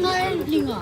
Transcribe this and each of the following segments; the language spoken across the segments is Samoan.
Nanga e linga.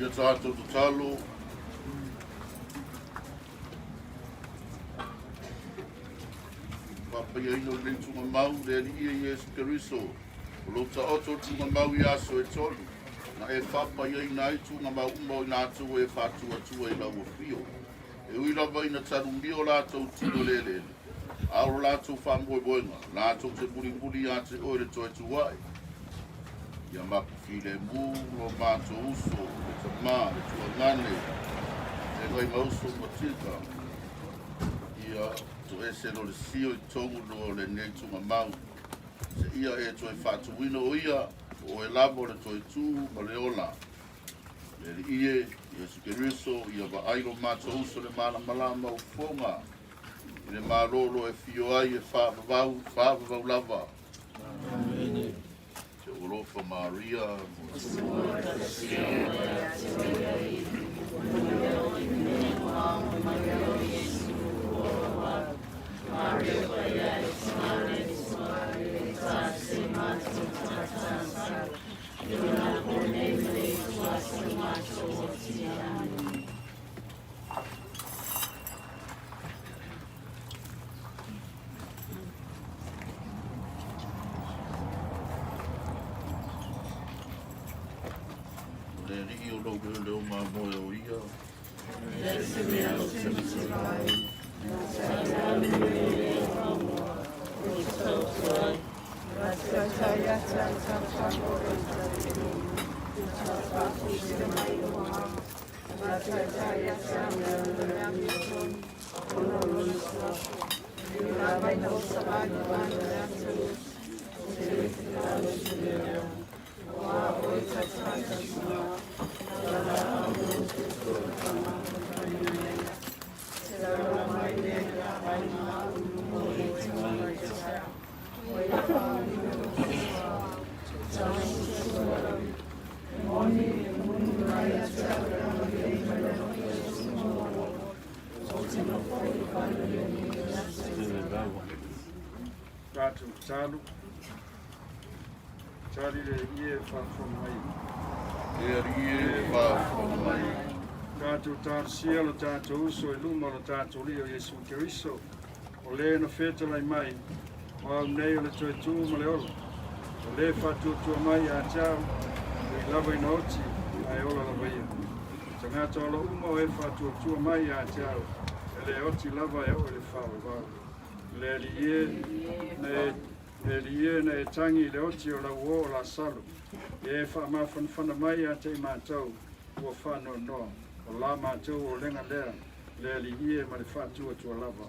Ia tatou tatalo. Faapaiaina o lenei tuugamau, le Alii e Iesu Keriso, o lo o taoto le tuugamau i aso e tolu, na e faapaiaina ai tuugamau uma o i latou e faatuatua i lau afio. E ui lava ina talumia o latou tino i le eleele, a o lo latou faamoemoega, latou te mulimuli ia te oe le toe tu ae. Ia mapu filemu lo matou uso, le tama, le tuagane, le Vaimauso ma Tika. Ia toese lo le sio i totonu o lenei tuugamau. Seia e toe faatuina o ia, o oe lava o le toe tu ma le ola. Le Alii e, Iesu Keriso, ia vaai lo matou uso le malamalama o fofoga i le malolo e fio ai e faavavau, faavavau lava. Amene. Te alofa Maria. O le Alii o lou leoleo mamoe o ia. Tatou tatalo. Tali le Alii e, faafofoga mai. E Alii e, faafofoga mai. Tatou talosia lo tatou uso i luma o lo tatou Alii o Iesu Keriso, o le na fetalai mai, o au nei o le toe tu ma le ola, o le faatuatua mai ia te au, e ui lava ina oti, ae ola lava ia. Tagata ola uma o e faatuatua mai ia te au, e le oti lava e oo i le faavavau. Le Alii e, na e Le Alii e, na e tagi i le oti o lau uo o Lasalo, ia e faamafanafana mai ia te i matou ua faanoanoa, o la matou olega lea, le Alii e, ma le faatuatua lava.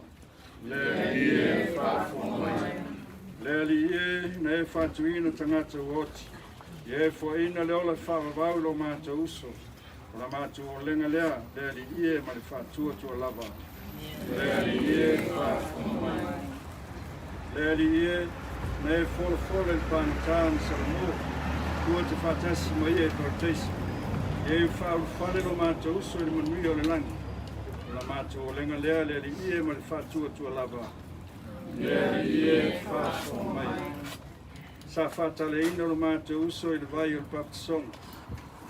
Le Alii e, faafofoga mai. Le Alii e, na e faatuina tagata ua oti, ia e foaiina le ola faavavau i lo matou uso, o la matou olega lea, le Alii e, ma le faatuatua lava. Le Alii e, faafofoga mai. Le Alii e, na e folafola i le pagota na Salomō, tua te faatasi ma ia i Parataiso, ia e faaulufale lo matou uso i le manuia o le lagi, o la matou olega lea, le Alii e, ma le faatuatua lava. Le Alii e, faafofoga mai. Sa faataleina lo matou uso i le vai o le baptisoga,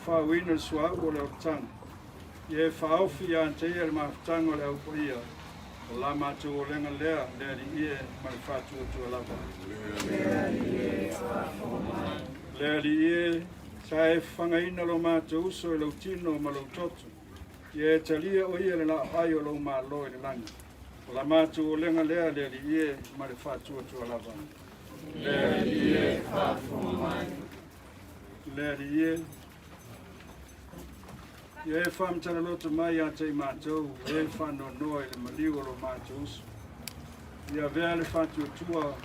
faauina le suauu o le olataga, ia e faaofi ia te ia le mafutaga o le aupaia, o la matou olega lea, le Alii e, ma le faatuatua lava. Le Alii e, sa e fafagaina lo matou uso i lou tino ma lou toto, ia e talia o ia le laoai o lou malo i le lagi, o la matou olega lea, le Alii e, ma le faatuatua lava. Le Alii e, faafofoga mai. Le Alii e, ia e faamatala mai ia te i matou, e faanoanoa i le maliu o lo matou uso, ia avea le faatuatua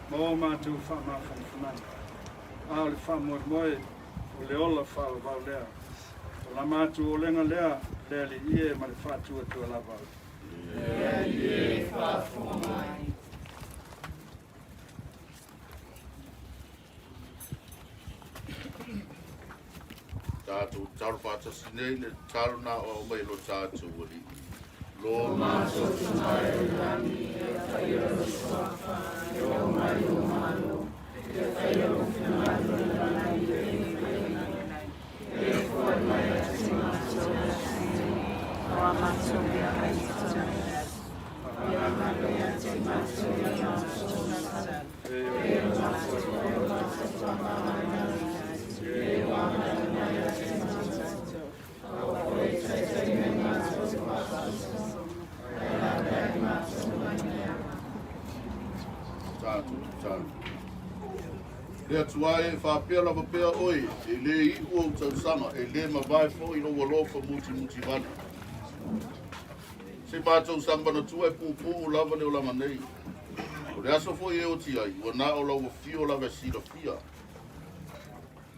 ma o matou faamafanafanaga, a o le faamoemoe o le ola faavavau lea, o la matou olega lea, le Alii e, ma le faatuatua lava. Le Alii e, faafofoga mai. Tatou tatalo faatasi nei le tatalo na o mai lo tatou Alii. Lo matou Tama i le lagi, ia faia lou suafa, ia oo mai lou Malo, ia faia lou finagalo i le lagi e pei foi i le lagi. Ia foai mai ia te matou le aso nei, o a matou meaai e tatau ai. Ia agalo ia te matou i a matou tagata, e o matou ai o matou faamagaloina ai, e o agalo mai ia te matou. Aua foi e taitaiina i matou i faasoasoaga, ae lavea ai matou mai mea mama. Tatou tatalo. Le Atua e, faapea lava pea oe, e lē iu ou tausaga, e lē mavae foi lou alofa mutimutivale. Se matou saga manatua e pupuu lava le olaga nei. O le aso foi e oti ai, ua na o lau afio lava e silafia.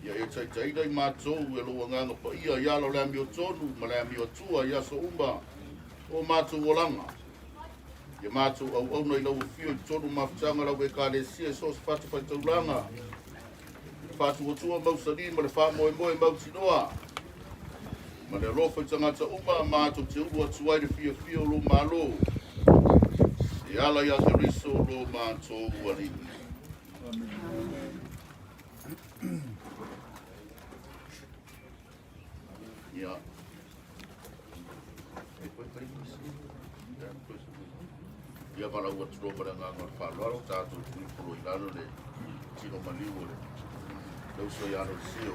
Ia e taitaiina i matou e lou Agaga Paia i ala o le amiotonu ma le amioatua i aso uma o matou olaga. Ia matou auauna i lau afio i totonu o mafutaga lau Ekalesia i so o se fatafaitaulaga, le faatuatua mausali ma le faamoemoe mautinoa, ma le alofa i tagata uma matou te ulu atu ai le fiafia o lou Malo, e ala ia Keriso lo matou Alii. Ia. Ia valaau atu loa ma le agaga o le faaaloalo, tatou tuipolo i lalo le tino maliu o le uso ia Alosio.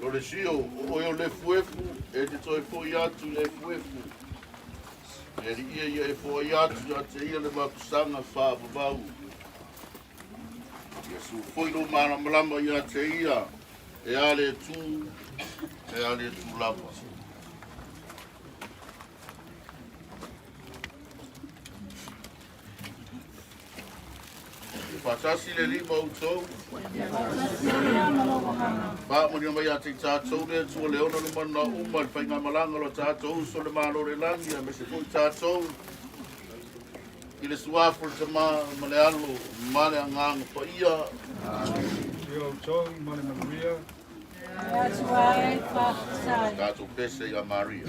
O le sio, o oe o le efuefu, e te toe foi atu i le efuefu. E alii e ia e foai atu ia te ia le mapusaga faavavau. Ia su foi lou malamalama ia te ia, e a le tu, e a le tu lava. Ia faatasi le Alii ma outou. Faamanuia mai ia te i tatou le Atua le ona le mana uma le faigamalaga o lo tatou uso le Malo o le lagi, aemaise foi tatou i le suafa o le Tama ma le Alo ma le Agaga Paia. Ia outou ma le manuia. Tatou pese ia Maria. Ia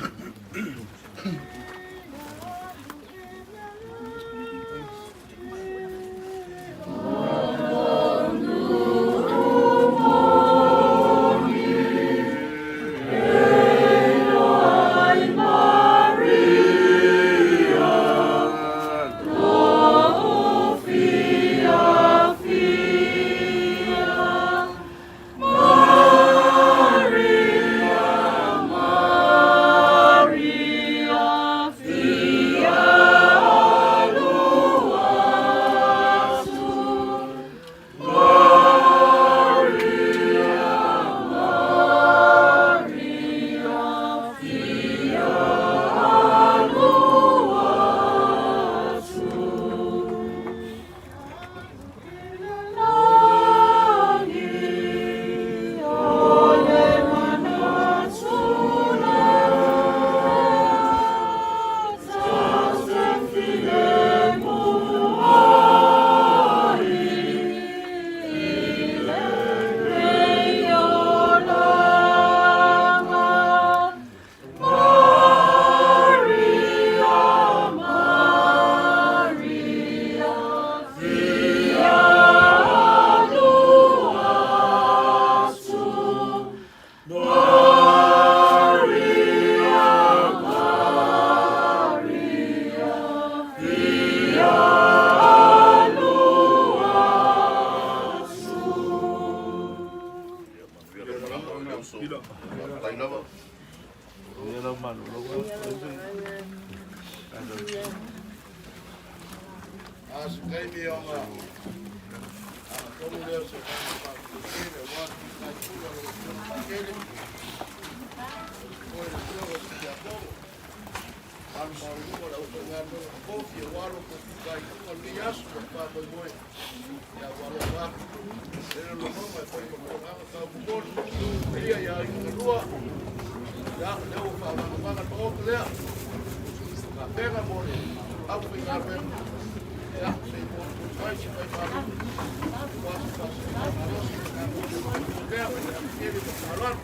manuia le malaga o le uso. Faafetai lava. A se taimi ona agatonu lea o se agaga faafetai aua le fitaituga o lau Afioga Pakele, o le Afioga i le Tiakono, mamalu maualuga o le aufaigaluega totofi aua lo outou fitaituga i lenei aso ma le faamoemoe. Ia ua alofa atu le lolonoga e fai ma tulaga taumomoli ia ia aiga galua. Ia, o lea ua faavagavaga taoto lea. Tapena mo le aufaigaluega. Ia, se i molimoli mai se faimalo aua se faasiligamalosi i le pea ma le tele ma faaaloalo.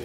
E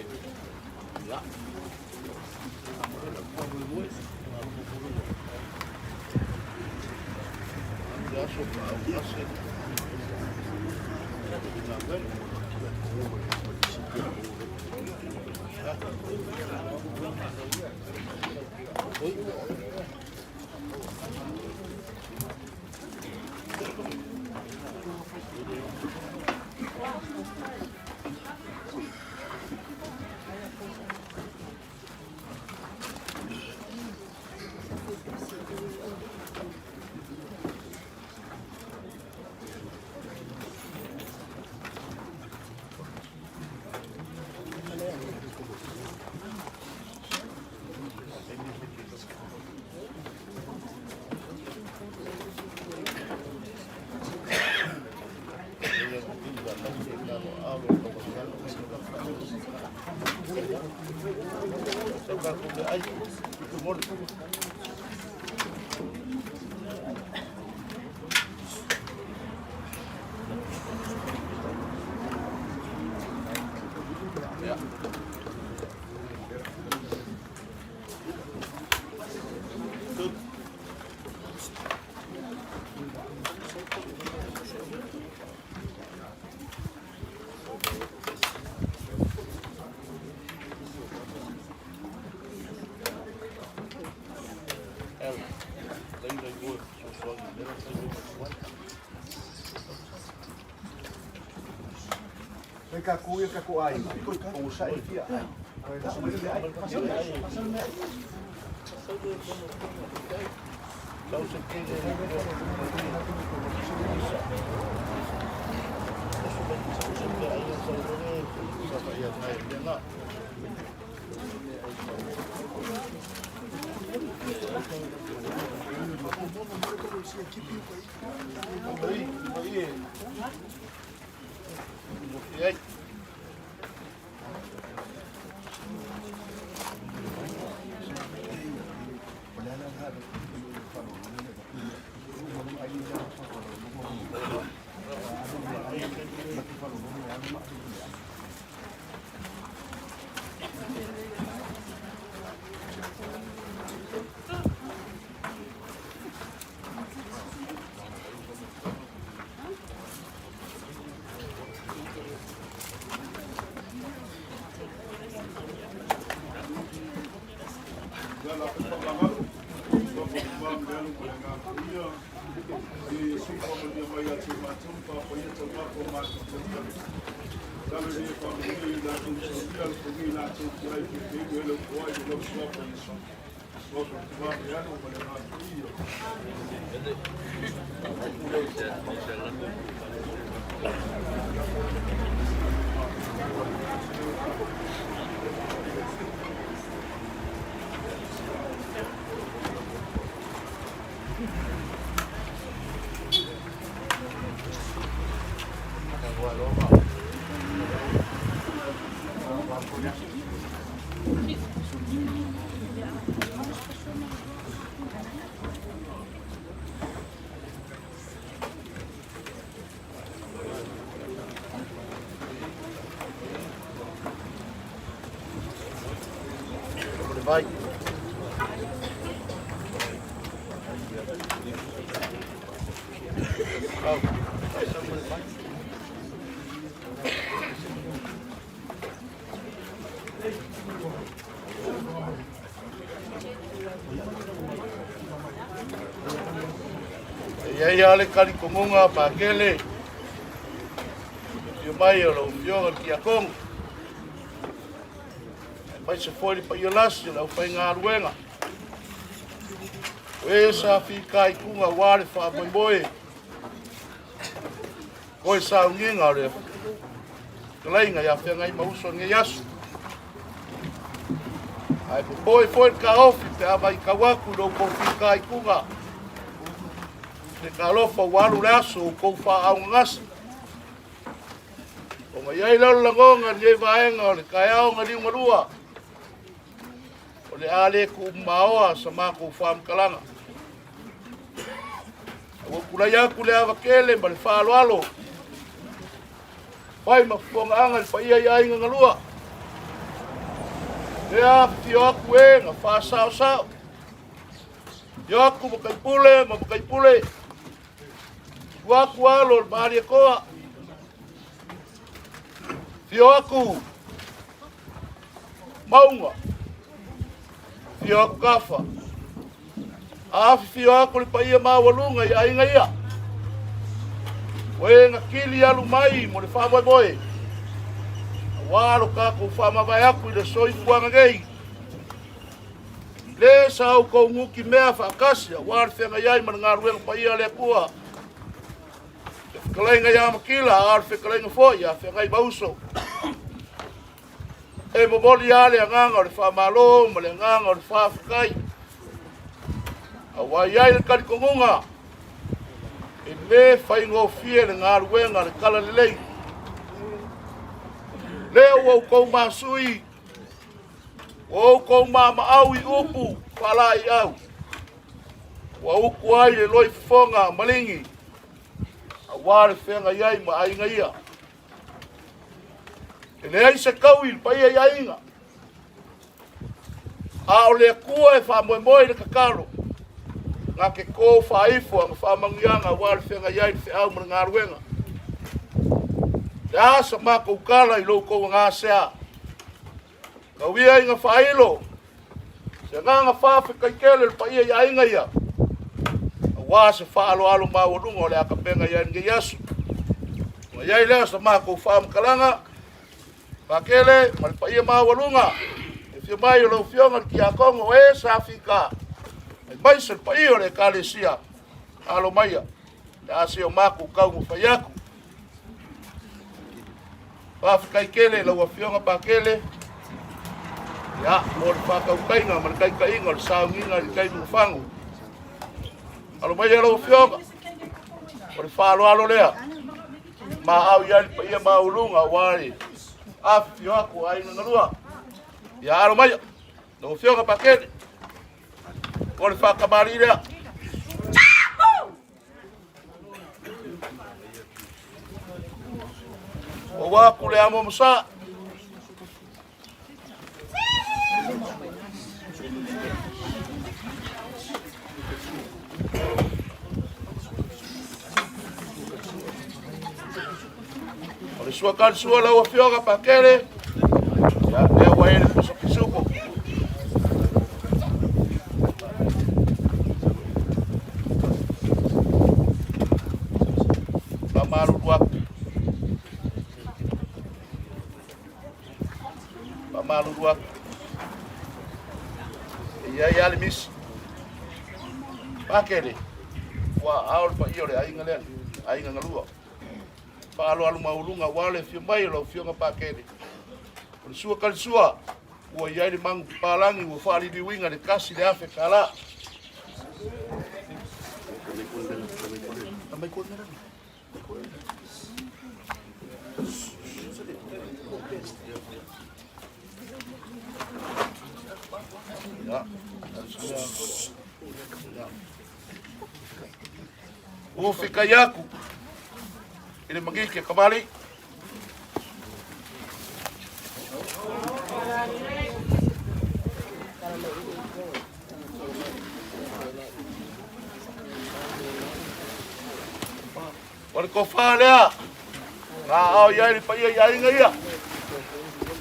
i ai lava le talitonuga Pakele, afio mai o lau Afioga i le Tiakono, aemaise foi le paia lasi o le aufaigaluega. O e sa fitaituga aua le faamoemoe, toe sauniga o le fetalaiga ia Feagaimauso i lenei aso. Ae popoe foi le taofi pe a matau atu i lo outou fitaituga, se talofa ua alu le aso ua outou faaaaogagase. Ona i ai lea o le lagona i lenei vaega o le taeao na liugalua, o le a le tuumaoa sa matou faamatalaga. Ua tulai atu le ava tele ma le faaaloalo, fai ma fofogaaga i le paia i aiga na lua. Lea afifio atu e na faasaosao. Afifio atu mataipule ma mataipule. Tua atu alo o le Malietoa. Afio atu Mauga. Afio atu Gafa. Afifio atu le paia maualuga i aiga ia. O e na kili alu mai mo le faamoemoe. Aua lo tatou faamavae atu i le soifuaga nei. I le sa outou nutimea faatasi aua le feagai ai ma le galuega paia a le Atua. Le fetalaiga ia Matila, a o le fetalaiga foi ia Feagaimauso. E momoli lava le agaga o le faamalo ma le agaga o le faafetai. Aua e i ai le talitonuga, e le faigofie le galuega a le Talalelei. Lea ua outou masui, ua outou maamaau i upu faalaeiau, ua utu ai le loifofoga maligi, aua le feagai ai ma aiga ia. E leai se taui i le paia i aiga, a o le Atua e faamoemoe i le tatalo, na te to faaifo ana faamanuiaga aua le feagai ai le feau ma le galuega. Le a sa matou tala i lo outou gasea? Tau ia ina faailo se agaga faafetai tele i le paia i aiga ia, aua se faaaloalo maualuga o le a tapena i ai lenei aso. Ona i ai lea o sa matou faamatalaga, Pakele ma le paia maualuga, e afio mai o lau Afioga i le Tiakono o e sa fika, aemaise le paia o le Ekalesia, alo maia, le a se o matou taumafai atu. Faafetai tele i lau Afioga Pakele, ia, mo le faatautaiga ma le taitaiga o le sauniga i le taimi ua fagu. Alo maia lau Afioga, o le faaaloalo lea, maau i ai le paia maualuga aua le afifio atu o aiga galua. Ia alo maia, lau Afioga Pakele, o le faatamalii lea. Ua aku le amo masa. O le sua ka sua lau afioga Pakele. Ia, lea ua e le pusa pisupo. Faamalulu atu. Faamalulu atu. E i ai lava le misi. Pakele, ua ao le paia o le aiga lea, aiga galua. Faaaloalo maualuga aua le afio mai o lau Afioga Pakele. O le sua kalisua, ua i ai le magu papalagi ua faaliliuina le $1,000. Ua whikai aku i le magiki kamali. O le tofa lea, na ao i ai le paia i aiga ia.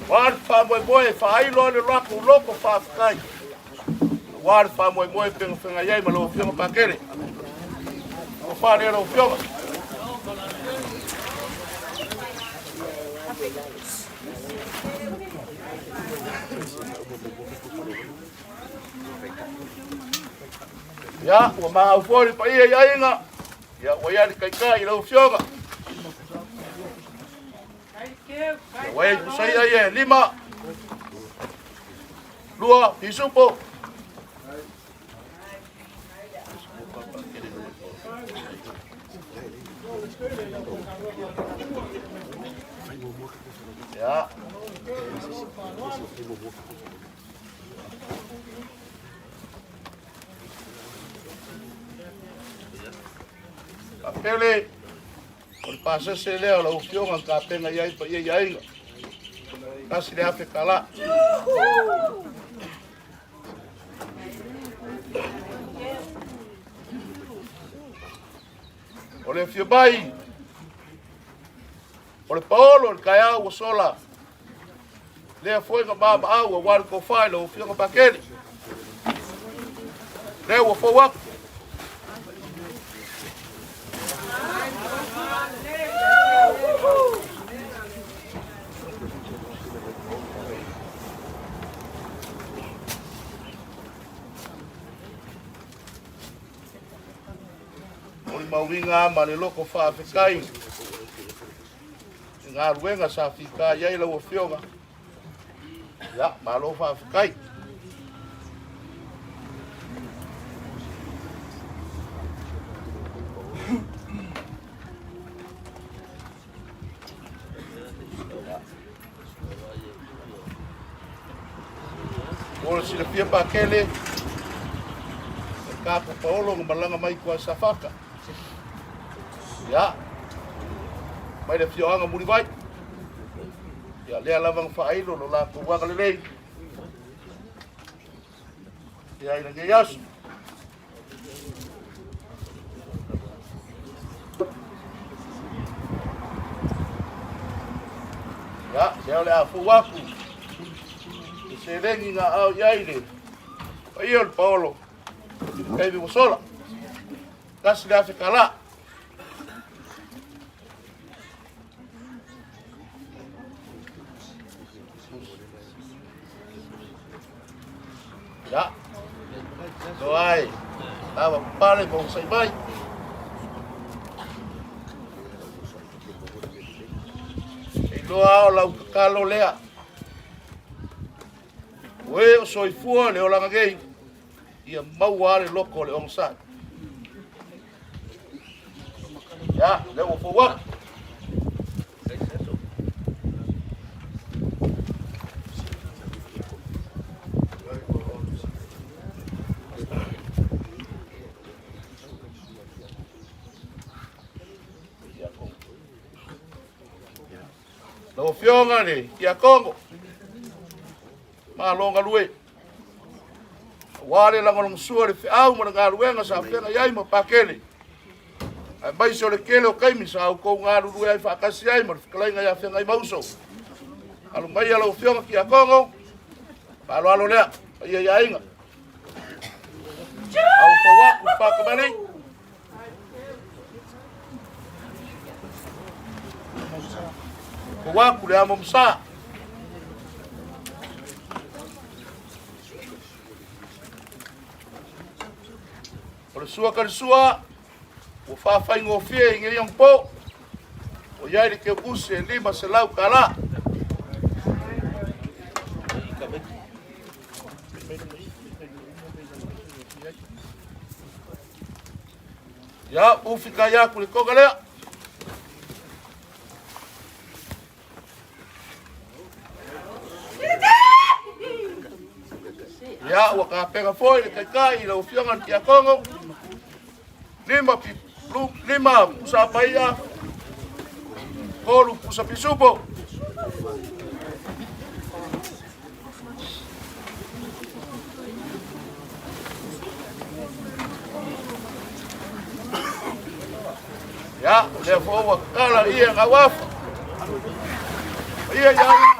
Ua le faamoemoe e faailo ai le latou loto faafetai. Ua le faamoemoe e fegafegai ai ma lau Afioga Pakele. Tofa lea lau Afioga. Ia, ua maau foi le paia i aiga. Ia, ua i ai le taitai i lau Afioga. Ia, ua i ai pusaia ia e 5, 2, pisupo. Ia. Faapele, o le pasese lea o lau Afioga na tapena i ai paia i aiga. $1,000 tala. O le afio mai o le paolo i le taeao ua sola, lea foi na maamaau aua le tofa i lau Afioga Pakele, lea ua fou atu. O le mauiga ma le loko faafetai i galuega sa fita i ai lau Afioga. Ia, malo faafetai. Mo le silafia Pakele, e tapo paolo na malaga mai kua Safata. Ia, mai le afioaga Mulivai. Ia, lea lava na faailo lo latou agalelei. Ia, i lenei aso. Ia, lea o le a fou aku le seleni na ao i ai le paia o le paolo i le taimi ua sola. $1,000 tala. Ia, toai, lava pale ma usai mai. E iloa o lau tatalo lea. O e o soifua le olaga nei, ia maua le loko o le onosai. Ia, lea ua fou atu. Lau Afioga le Tiakono, malo galue. Aua le lagolagosua i le feau ma le galuega sa feagai ai ma Pakele, aemaise o le tele o taimi sa outou galulue ai faatasi ai ma le fetalaiga ia Feagaimauso. Alo maia lau Afioga Tiakono, faaaloalo lea, paia i aiga. Au fau aku Pakamalei. Fau aku le amo msa. O le sua ka le sua, ua faafaigofie i nei ago o i ai le keukusi e 500 tala. Ia, ufi kai aku le koga lea. Ia, ua kapega foi le taitai i lau Afioga i le Tiakono, 5 pusa paia, 3 pusa pisupo. Ia, o lea foi ua tatala ia gauafa. Ia, ia.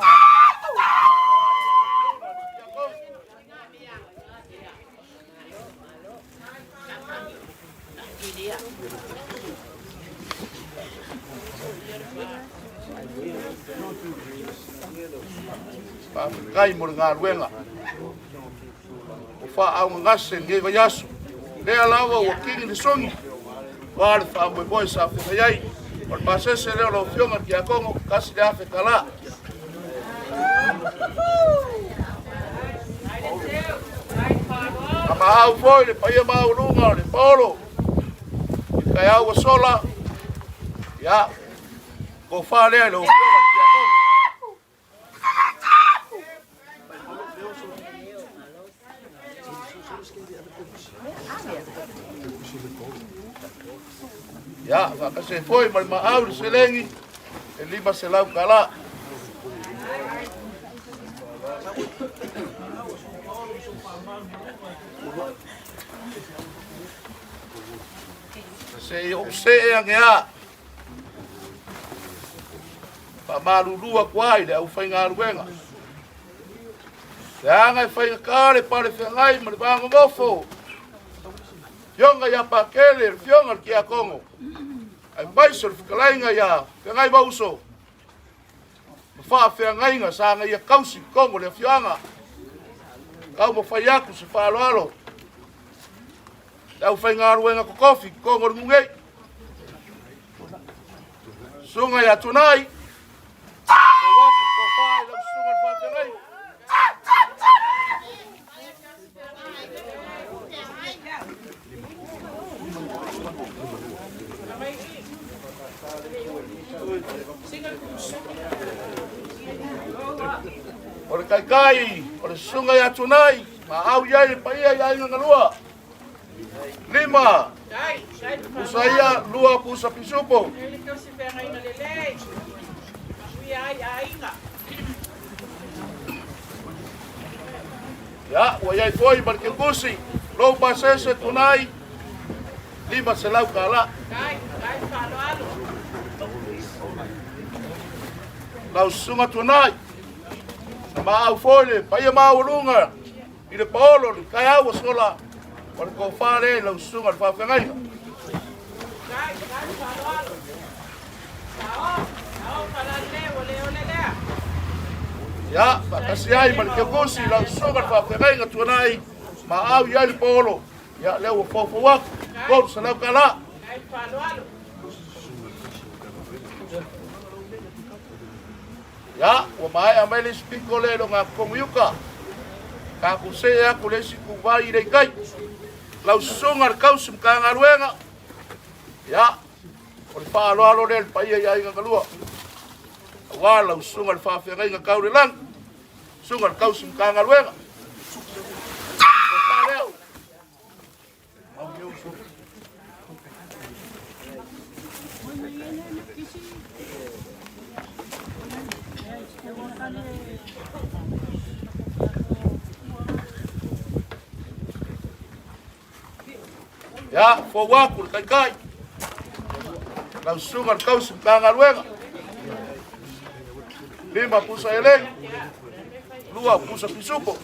Faafetai mo le galuega o faaaaogagase lenei vaiaso. Lea lava ua kini le sogi aua le faamoemoe sa feagai ai. O le pasese lea o lau Afioga i le Tiakono, $1,000 tala. Kamaau foi le paia maualuga o le paolo i le taeao ua sola. Ia, tofa lea i lau Afioga i le Tiakono. Ia, faatasi ai foi ma le maau i le seleni e 500 tala. Se i ou see age a. Faamalulu atu ai i le aufaigaluega. Leaga e faigata le pale feagai ma le va nonofo. Fioga ia Pakele, le fioga le Tiakono, aemaise o le fetalaiga ia Feagai Mauso, ma faafeagaiga sa agaia tausi i totonu o le afioaga. Taumafai atu se faaaloalo le aufaigaluega totofi i totonu o le nuu nei. Susuga ia Tunai, tou atu le tofa i lau susuga i le faafeagaiga. O le taitai o le susuga ia Tunai, ma au i ai le paia i aiga na lua. 5 pusa ia, 2 pusa pisupo. Ia, ua i ai foi ma le keukusi, lou pasese Tunai, 500 tala. Lau susuga Tunai, na maau foi le paia maualuga i le paolo le taeao ua sola, o le tofa lea i lau susuga i le faafeagaiga. Ia, faatasi ai ma le keukusi lau susuga i le faafeagaiga Tunai, maau i ai le paolo. Ia, lea ua foufou atu, 300 tala. Ia, ua maea mai le isi pito lea i le ogatotonu i uta. Tatou see atu le isi ituvai i le itai. Lau susuga i le tausi Matagaluega, ia, o le faaaloalo lea i le paia i aiga na lua. Aua lau susuga i le faafeagaiga tau le lagi, susuga i le tausi Matagaluega. Tofa lea. Ia, fou atu le taitai. Lau susuga le tausi Matagaluega. 5 pusa eleni, 2 pusa pisupo.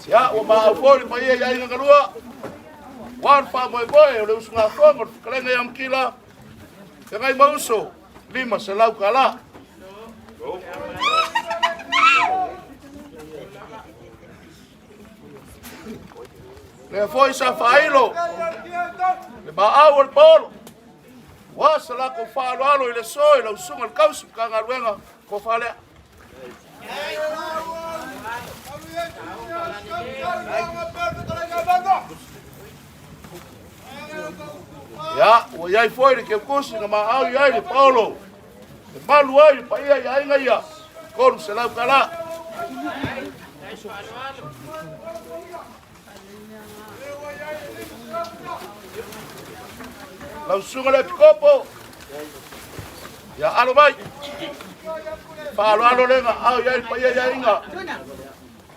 Ia, ua maau foi le paia i aiga na lua. Ua le faamoemoe o le usugafono o le fetalaiga ia Makila, Feagai ma Uso, 500 tala. Lea foi sa faailo le maau o le paolo. Ua sa latou faaaloalo i le aso i lau susuga i le tausi Matagaluega tofa lea. Ia, ua i ai foi le keukusi na maau i ai le paolo, e malu ai le paia i aiga ia, 300 tala. Lau susuga le Epikopo, ia alo mai. Faaaloalo lea na ao i ai le paia i aiga.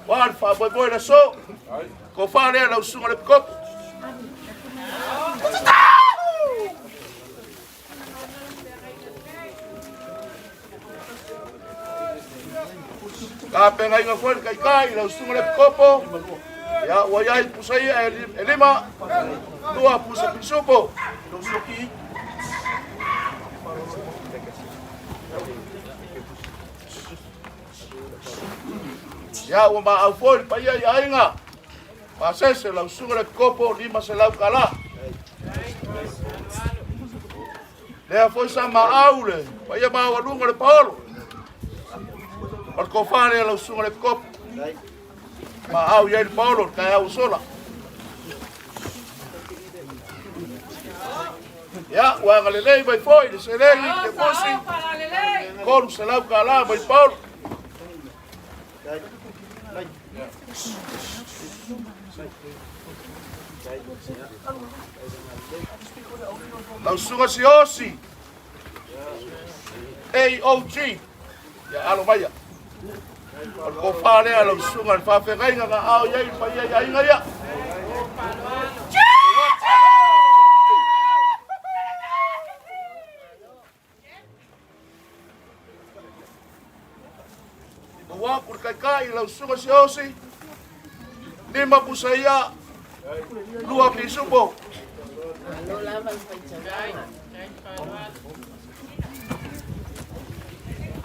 Ua le faamoemoe le aso. Tofa lea lau susuga le Epikopo. Tapenaina foi le taitai lau susuga le Epikopo. Ia, ua i ai pusa ia e 5, 2 pusa pisupo. Ia, ua maau foi le paia i aiga. Pasese lau susuga le Epikopo, 500 tala. Lea foi sa maau le paia maualuga o le paolo. O le tofa lea lau susuga le Epikopo. Maau i ai le paolo le taeao ua sola. Ia, ua agalelei mai foi le seleni le pusi, 300 tala mai paolo. Lau susuga Siosi. AOG, ia alo maia. O le tofa lea lau susuga le faafeagaiga na ao i ai le paia i aiga ia. Ua aku le kaikai lau susuga Siaosi, lima pusa ia, lua pisupo.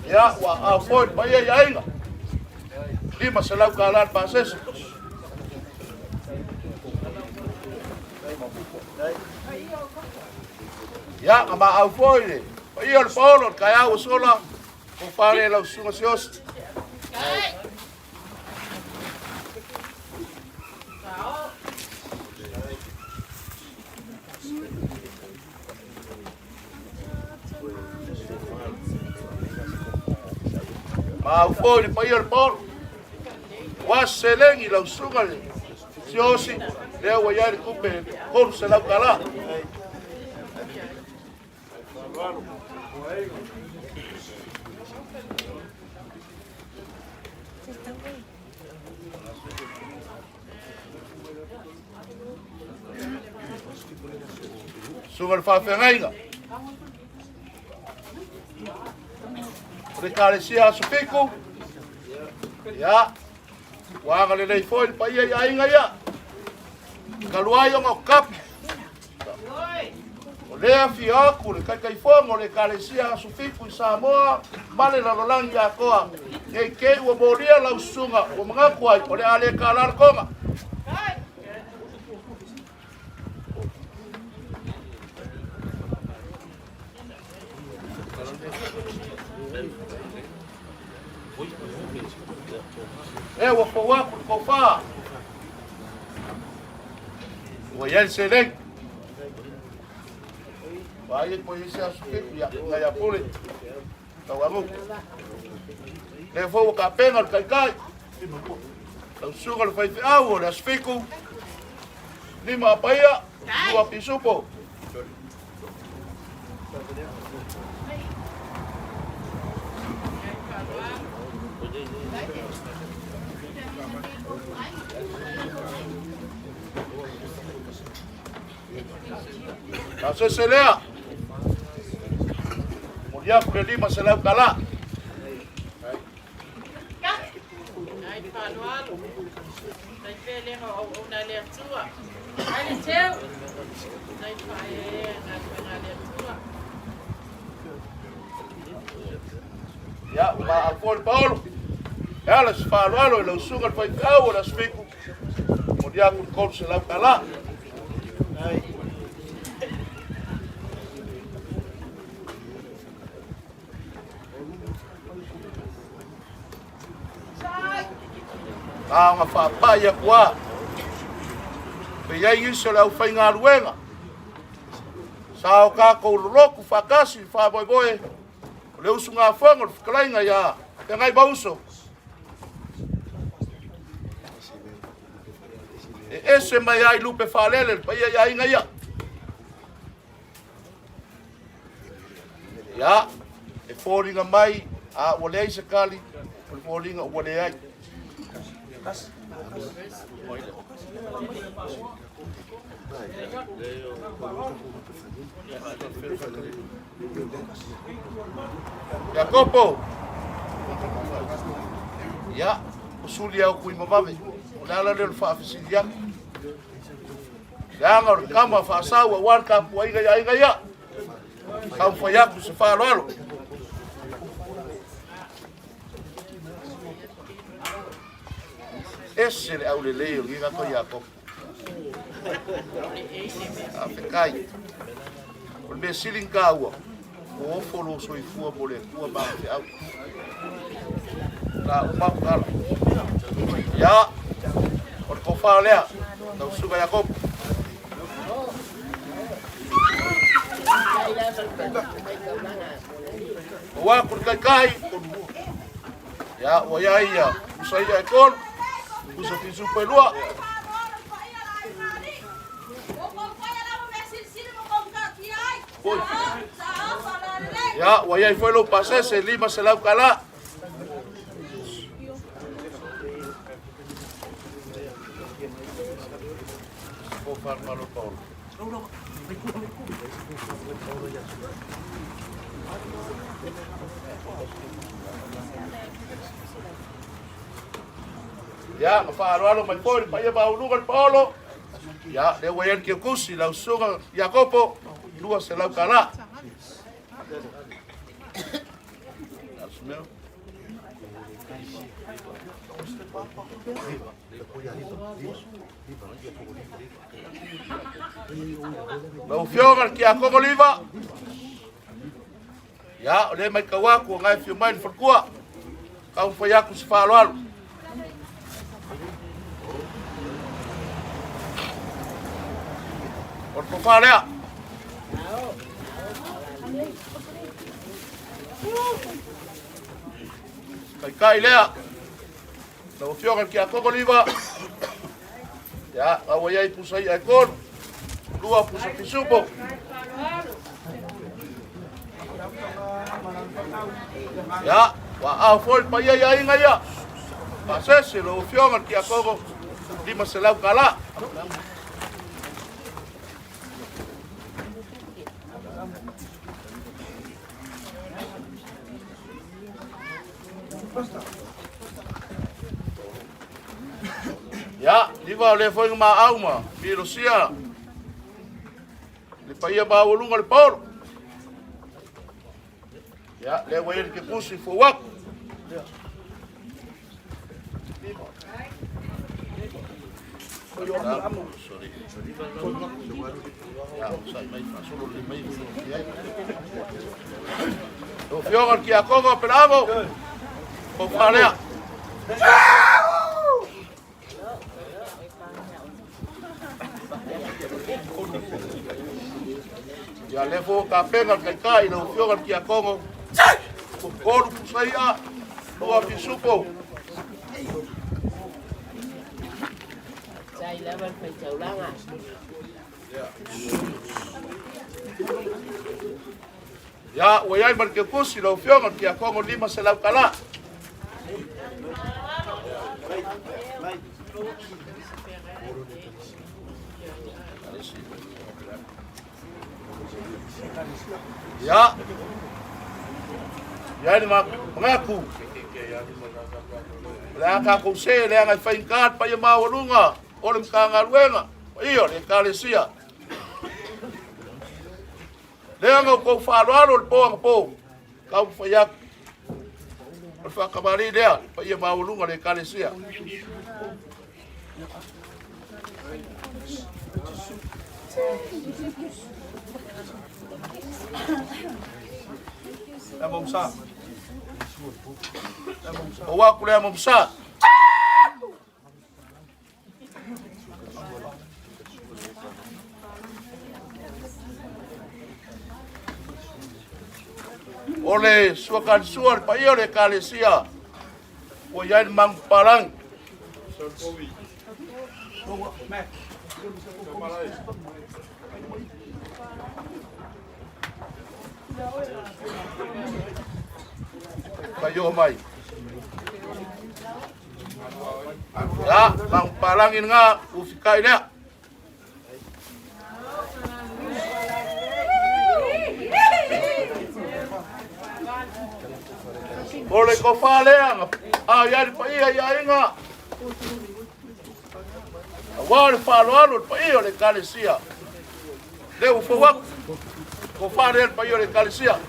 Ia, ua au foi le paia i aiga, 500 tala le pasese. Ia, na maau foi le paia o le paolo, le taeao ua sola, o fale lau susuga Siaosi. Mau foi le paia o le paolo. Ua seleni lau susuga le Siaosi, lea ua i ai le tupe 300 tala. Susuga le faafeagaiga. O le Ekalesia Aso Fitu. Ia, ua agalelei foi le paia i aiga ia. Talu ai ona o kapi. O lea afio atu le Taitaifono o le Ekalesia Aso Fitu i Samoa ma le lalolagi atoa. Nei te i ua molia lau susuga ua manatu ai o le a le tala le toga. E ua fou atu le tofa. Ua i ai le seleni. Vaai e koe isi aso fitu ia ngai a pule. Tau amu. Lea foi ua tapena le taitai. Lau susuga le faifeau o le aso fitu. Lima apaia, lua pisupo. Na se lea. Moli aku le 500 tala. Ai faaaloalo, tai pea lea o auauna a le Atua. Ai le teu, tai faaeaea i galuega a le Atua. Ia, ua maau foi le paolo. E ala se faaaloalo i lau susuga le faifeau o le aso fitu. Moli aku le 300 tala. Na ona faapai atu lava. Pe i ai nisi o le aufaigaluega, sa o tatou lolotu faatasi i le faamoemoe o le usugafono o le fetalaiga ia Feagaimauso. E ese mai ai lupe faalele le paia i aiga ia. Ia, e foliga mai, a ua leai se tali, o le foliga ua leai. Iakopo, ia, o suli au kui mavave, o le ala lea o le faafesili atu. Leaga o le tama faasau aua le tapuaiga i aiga ia. Taumafai atu se faaaloalo. Ese le aulelei o lenei tagata Iakopo. Faafetai. O le mea sili ona taua, ua ofo lou soifua mo le Atua ma ana feau. La uma atu tala. Ia, o le tofa lea, lau susuga Iakopo. Ua aku le taitai, ia, ua ia ia, pusa ia e tolu, pusa pisupo e lua. Ia, ua iai foi lou pasese 500 tala. Ia, ma faaaloalo mai foi le paia maualuga le Paolo. Ia, lea ua i ai le kiokusi, lau susuga Iakopo, 200 tala. Lau Afioga i le Tiakono Liva, ia, o lea e matau atu o na e afio mai le faletua, taumafai atu se faaaloalo. O le tofa lea. Taitai lea. Lau Afioga i le Tiakono Liva, ia, la ua i ai pusa i'a e tolu, lua pusa pisupo. Ia, ua aao foi le paia i aiga ia. Pasese lau Afioga i le Tiakono, 500 tala. Ia, liva o lea foi na maau ma milosia le paia maualuga o le paolo. Ia, lea ua i ai le kepusi fou atu. Lau Afioga i le Tiakono Apelamo, tofa lea. Ia lea foi ua tapena le taitai lau Afioga i le Tiakono, tolu pusa i'a, lua pisupo. Sai lava le faitaulaga. Ia, ua i ai ma le keukusi lau Afioga i le Tiakono 500 tala. Ia, i ai le manatu, o le a tatou se leaga e faigata le paia maualuga o le Matagaluega, paia o le Ekalesia. Leaga o tou faaaloalo le po anapo, taumafai atu. O le faatamalii lea, le paia maualuga o le Ekalesia. Ou aku lea Momsa. O le suakalisua le paia o le Ekalesia ua i ai le magupalangi. Fai oo mai. Ia, magupalangi lena, ufikai lea. O le tofa lea na ao i ai le paia i aiga. Aua o le faaaloalo le paia o le Ekalesia. Lea ua fou atu. Tofa lea le paia o le Ekalesia.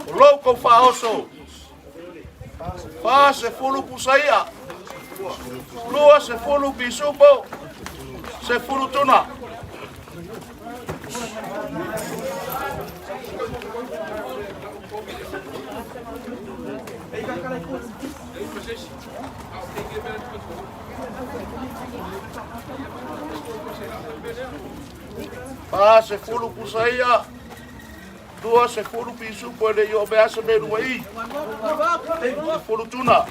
O lou kou faaoso, 40 pusa i'a, 20 pisupo, 10 tuna. 40 pusa i'a, 20 pisupo e le i o me asa me lua i. 10 tuna.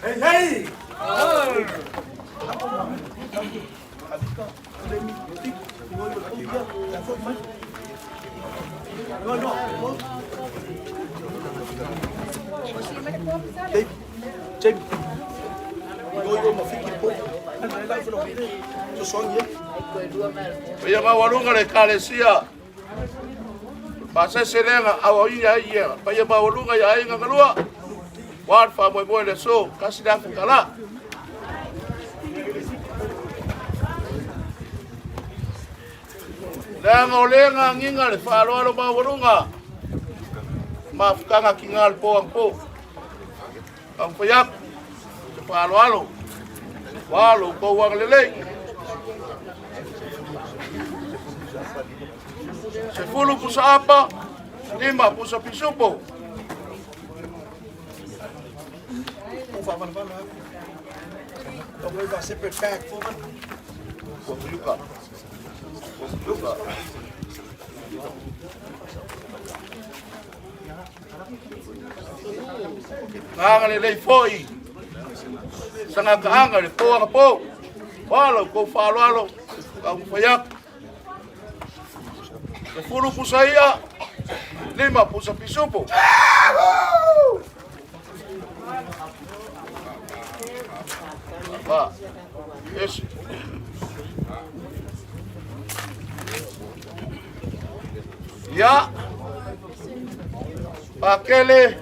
Hey, hey! Paia maualuga le Ekalesia, pasese lea auauina ai ia paia maualuga i aiga galua, ua le faamoemoe i le aso, $1,000. Leaga o lea gagiga le faaaloalo maualuga, mafutaga kiga le po anapo. Taumafai atu se faaaloalo, ua lo outou agalelei. 10 pusa apa, 5 pusa pisupo. Don't worry about separate bag for them. Ua filiuka. Ua filiuka. Aga lelei foi. Sangakaaga le po anapo. Ua lo outou faaaloalo, taumafai atu. 10 pusa ia, 5 pusa pisupo. Fa. Esi. Ia. Pakele.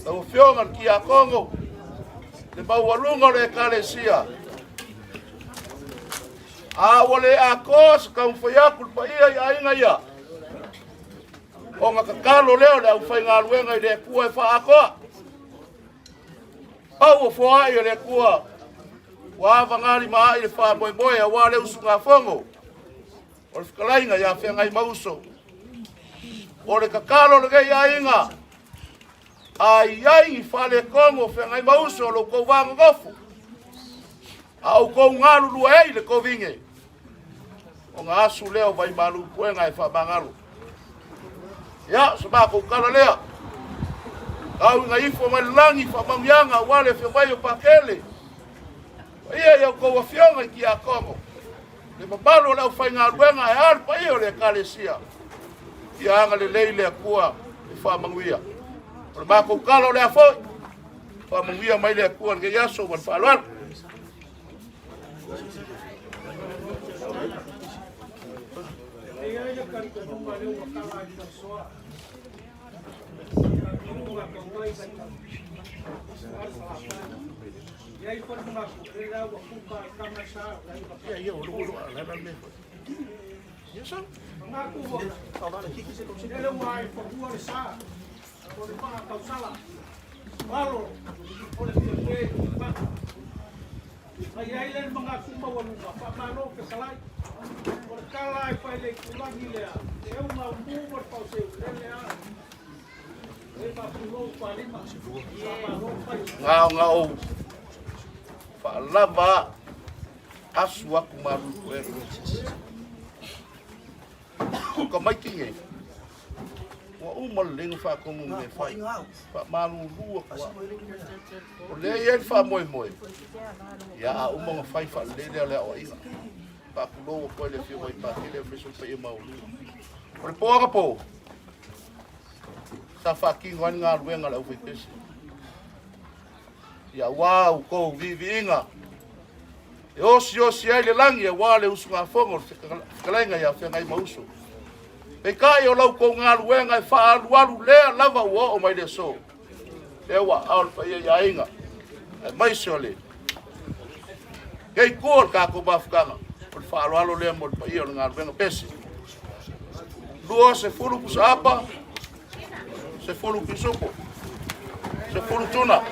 Lau Afioga i le Kiakono, le maualuga o le Ekalesia. A ua le atoa se taumafai atu le paia i aiga ia, ona tatalo lea o le aufaigaluega i le Atua e faaatoa. Pau o foai o le Atua, ua avagalima ai le faamoemoe aua le usugafono o le fetalaiga ia Feagaimauso. O le tatalo lenei aiga, a i ai ni faaletonu o Feagaimauso o lo outou va nonofo, a outou galulue ai i le tovine, ona asu lea o vaimalu puega e faamagalo. Ia, o se matou tala lea. Tau ina ifo mai le lagi faamanuiaga aua le afio mai o Pakele. Paia i a outou afioga i Tiakono, le mamalu o le aufaigaluega e a le paia o le Ekalesia. Ia agalelei le Atua e faamanuia. O le matou tala o le a foi, faamanuia mai le Atua i lenei aso ma le faaaloalo. E i ai le talitonuga lea ua tala ai faasoa. Na ona ou faalava asu atu malu e. O ka maiti nei, ua uma lelei ona faatonu mea e fai. Faamalulu atu lava. O lea e i ai le faamoemoe, ia a uma ona fai faalelei lea o le aoaiga. Faatulou atu ai le afioga i Patele aemaise o le paia maualuga. O le po anapo, sa faatino ai le galuega a le aufaipese. Ia aua outou viiviiga e osiosi ai le lagi aua le usugafono o le fetalaiga ia Feagaimauso. Peitai o la outou galuega e faaalualu lea lava ua oo mai le aso. Lea ua aao le paia i aiga, aemaise o le keiku o le tatou mafutaga, o le faaaloalo lea mo le paia o le galuega pese. 20 pusa apa, 10 pisupo, 10 tuna.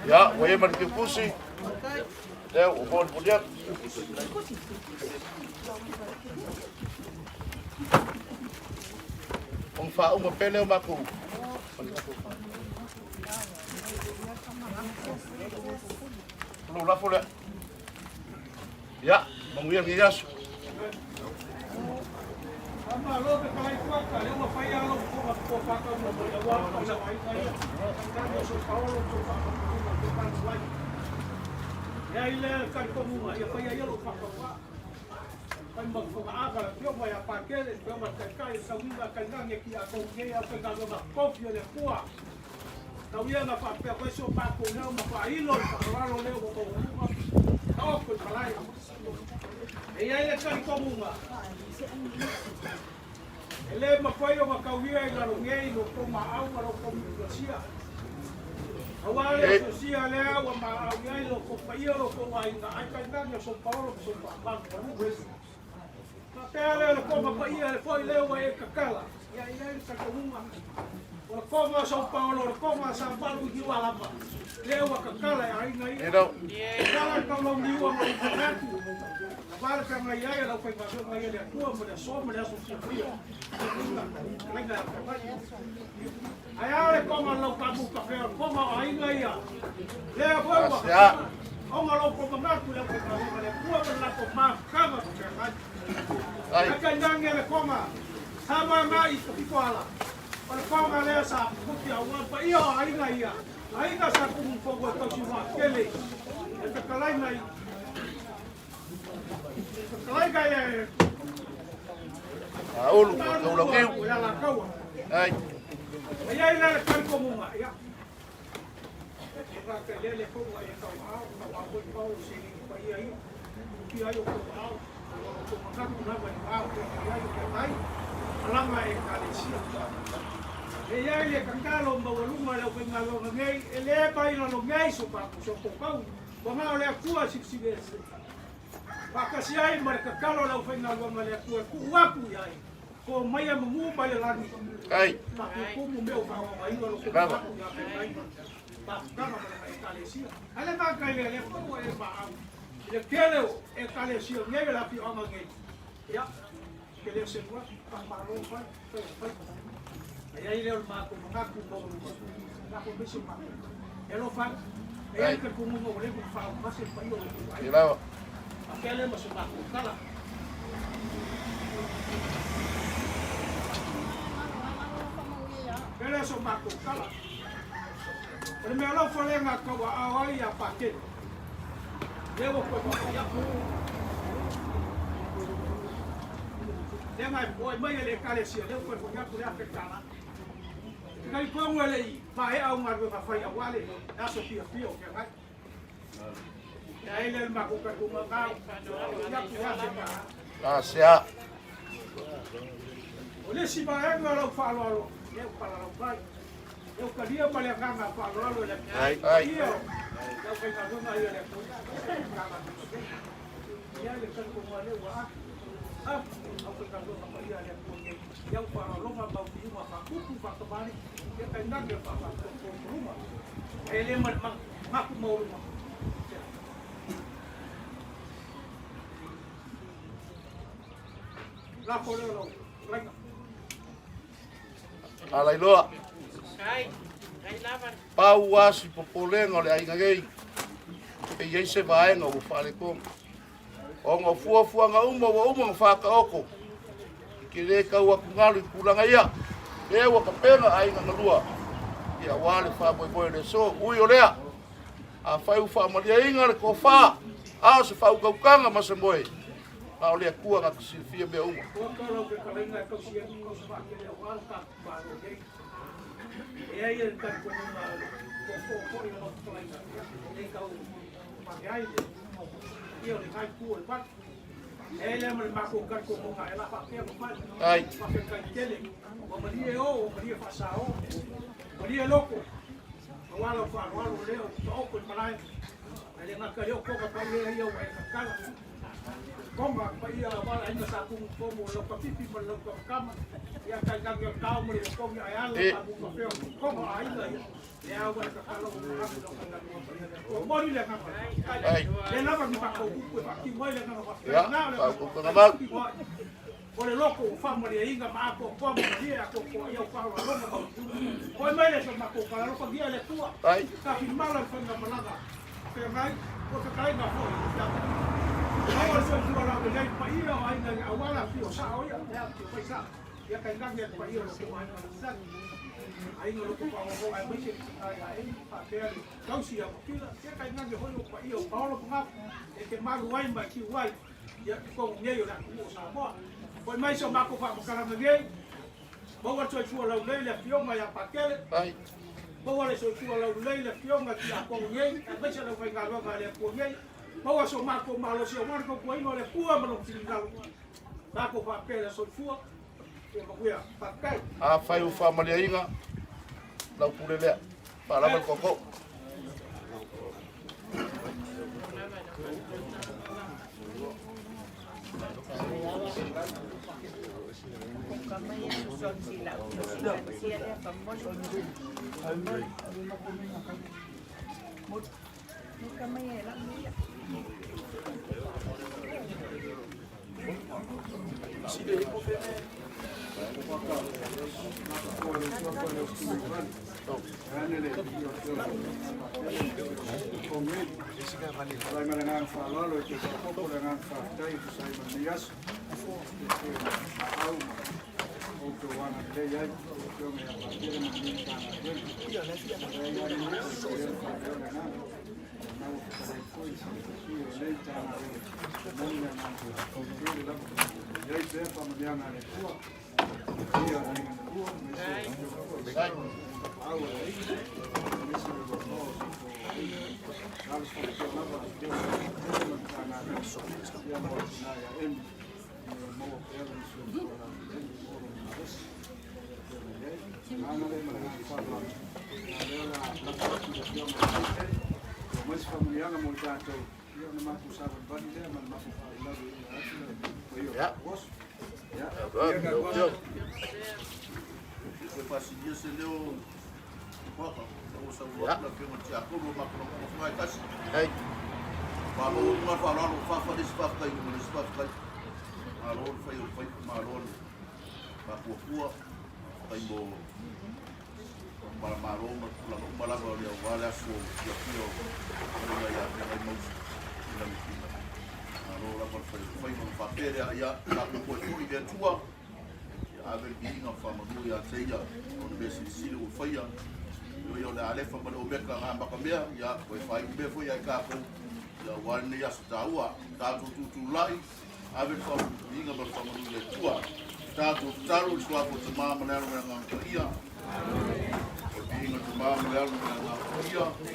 Ia, ua i ai ma le tiukusi, lea ua molimoli atu. Ona faauma pea lea o matou. O lou lafo lea. Ia, manuia lenei aso. Tau ia na faapea koe so mākou leo ma faailo i faaaloalo leo ua maualuga taoto i malae. E i ai le talitonuga, e le mafai ona tauia i lalo nei lo tou maau ma lo tou mituasia. Aua le asosia lea ua maau i ai lo tou paia lo tou aiga ai tainane o Sopaolo ma Sopaamalu malu. Faapea lea o le koma paia le foi lea ua e tatala, ia i ai le talitonuga. O le koma o São Paulo, o le koma a Sa Malu i Niualama, lea ua tatala e aiga ia. Tatala le taulauniua ma le manatu, ava le feagai ai a le aufaigaluega ia le Atua mo le aso ma le aso fiafia. Fetalaiga ia feagai. Ae a le koma o lau taamu kafe, o le koma o aiga ia. Lea foi ua tatala. Ona o lo outou manatu i le aufaigaluega a le Atua ma le latou mafutaga ma feagai. Ae tainane le koma sa moegae i Tafitoala, o le koma lea sa puputi aua paia o aiga ia, aiga sa tumu fono e tausi vaatele i le fetalaiga i fetalaiga ia Aulu, taulauniu. e Alataua. Ai. E ai lea le talitonuga, ia. E lea le foua e tauao, tauao foi pau se paia ia. Pia ai o tauao, o tou manatu lava i vao e ai o feagai, malaga e ekalesia. E i ai le tatalo maualuga i le aufaigaluega nei, e le mai lalo nei so matou so tou tau, ua na o le Atua e silisili ese. Faatasi ai ma le tatalo a le aufaigaluega a le Atua e tuu atu i ai, ko maia manu mai le lagi. Ai. Faatutumu mea o faaogaina lo tou Lava. manatu ia feagai ma mafutaga ma le ekalesia. Ae le gata i lea, lea foi ua e maau i le tele o ekalesia nei o le afioaga nei. Ia, ke le selu atu, faamalo fai, fai fai. Ai ai lea o le matou manatu maualuga, lafo mai se matou. E alofa atu, e ai le talitonuga ua leva ona faaumase le paia o lo outou aiga. Lava. Faapea lea ma se matou tala. Faapea lea so matou tala. O le mea alofa lea na tauaao ai ia Patele. Lea ua toe faafoi atu. Lea na e mai e le ekalesia, lea ua toe foi atu le $1,000. E talitonu e le i maea au galuega fai aua le aso fiafia o feagai. E ai lea le matou talitonuga na foi atu le $1,000. Asea. O le isi vaega o lau faaaloalo, lea ua palalau mai. E o talia ma le agaga faaaloalo e le Ai. Ai. Ia, le aufaigaluega ia le Atua. Ia le talitonuga lea ua a. Aufaigaluega paia a le Atua nei. Ia ua faaaloaloga ma ufiuga faatupu faatamali. Ia tainane o faafaatotooluma. E le ma le maku maualuga. Lafo lea o lau fetalaiga. Alailoa. Pau lava si popolega o le aiga nei, e i ai se vaega ua faaletonu. Ona o fuafuaga uma ua uma ona faataoto, e te le tau atugalu i tulaga ia. Lea ua tapena aiga na lua, ia aua le faamoemoe o le aso. Ui o lea, afai ua faamalieina le tofa, a o se faautautaga ma se moe, na o le Atua na te silafia mea uma. Ua tau lau fetalaiga e tausi ai tausi vaatele aua le tatou Malo nei. E ai le talitonuga tootoo foi o lau fetalaiga, e le tau vave ai le ia o le itu o le malu. E ai lea ma le matou talitonuga e la faapea ma fai. Ai. Faafetai tele, ua malie o, ua malie faasao, malie loko, aua lau faaaloalo lea ua taoto i malae. Ae le gata i lea o toga paia ia ua e tatala. Tonga paia aua le aiga sa tumu o lau kapipi ma le lau kamakama. Ia tainane o tao ma le uakogi ae ala E. ta muka peo. Tonga o aiga ia. E au ai tatala o manatu lau faigaloa paia le Atua. Moni le agaga. Ai. Le lava ni matou upu e faatino ai le agaga faafetai. Ia, Na o le agaga faautautaga mau. faafetai. O le loko ua faamalieina ma atoatoa ma malie atoatoa i au faaaloaloga ma Foi mai le so matou tala alofagia e le Atua. Tafimala le faigamalaga feagai o fetalaiga foi i le Maua le soifua laulelei i paia o aiga i le auala afio sao ia e afio fai sao. Ia tainane le paia o lo outou aiga lalolagi. Aiga o lo outou faaogaoga aemaise le tina ia Eni faapea le tausi ia Matila. Ia tainane foi o paia o Paolo ma Gafa e te malu ai ma e tiu ai ia totonu nei o le atunuu o Samoa. Foi mai so matou faamatalaga nei. Maua le soifua laulelei le afioga ia Patele. Maua le soifua laulelei le afioga i Tiakono nei, aemaise le aufaigaluega a le Atua nei. Maua so matou malosi aua le tautuaina o le Atua ma lona finagalo. Tatou faapea le soifua. Ia manuia. Faafetai. Afai ua faamaliaina lau pule lea, faalava le tootoo. Tulai ma le agaga faaaloalo e toe faaopoopo le agaga faafetai e tusa ai ma lenei aso. Au ma outou agalelei ai, lau Afioga ia Patele ma lenei Matagaluega. Leai lava ni upu e tele faaleo le agaga. Na ua fetalai foi se sui o lenei Matagaluega. E momoli le agaga faafetai tele lava. I ai pea faamanuiaga a le Atua. Ia o aiga na lua, aemaise le afioga foi au a le aiga, aemaise le loaloa o le aiga. Talosi faapea lava a Afioga ia Patele ma le Matagaluega. Ia mo le tina ia Emi. Ina ia maua pea lona soifua laulelei, maua lona malosi. Ia pea mai ai. Agaga lea ma le agaga faaaloalo. A o lea o le a lafo atu i le Afioga i le Taitai. Ua aumai se faamanuiaga mo i tatou. Ia ona matou savalivali lea ma le matou faalavelave i atu le paia o le aso. Ia, Toe faasilia se leo Waka, ua saunoa atu le Afioga i le Tiakono o matou lagona foi e tasi. Malo i luga le faaaloalo, ua fafa le isi faafetai i luga o le isi faafetai. Malo le fai o le faiva, malo le faatuatua, faafetai mo malo ma tulaga uma lava o le aua le aso fiafia o fetalaiga ia Feagaimausi i Lagitina. Malo lava le fai o le faiva ma faapea lea, ia tatou toe foi i le Atua. Ia ave le viiga ma faamanu ia te ia, o le mea silisili ua faia. O ia o le Alefa ma le Omeka na amatamea, ia toe faaiu mea foi ia i tatou, ia aua lenei aso taua. Tatou tutulai, ave le viiga ma le faamanu i le Atua. Tatou tatalo i le suafa o le Tama ma le Alo ma le Agaga Paia. O le viiga o le Tama ma le Alo ma le Agaga Paia. O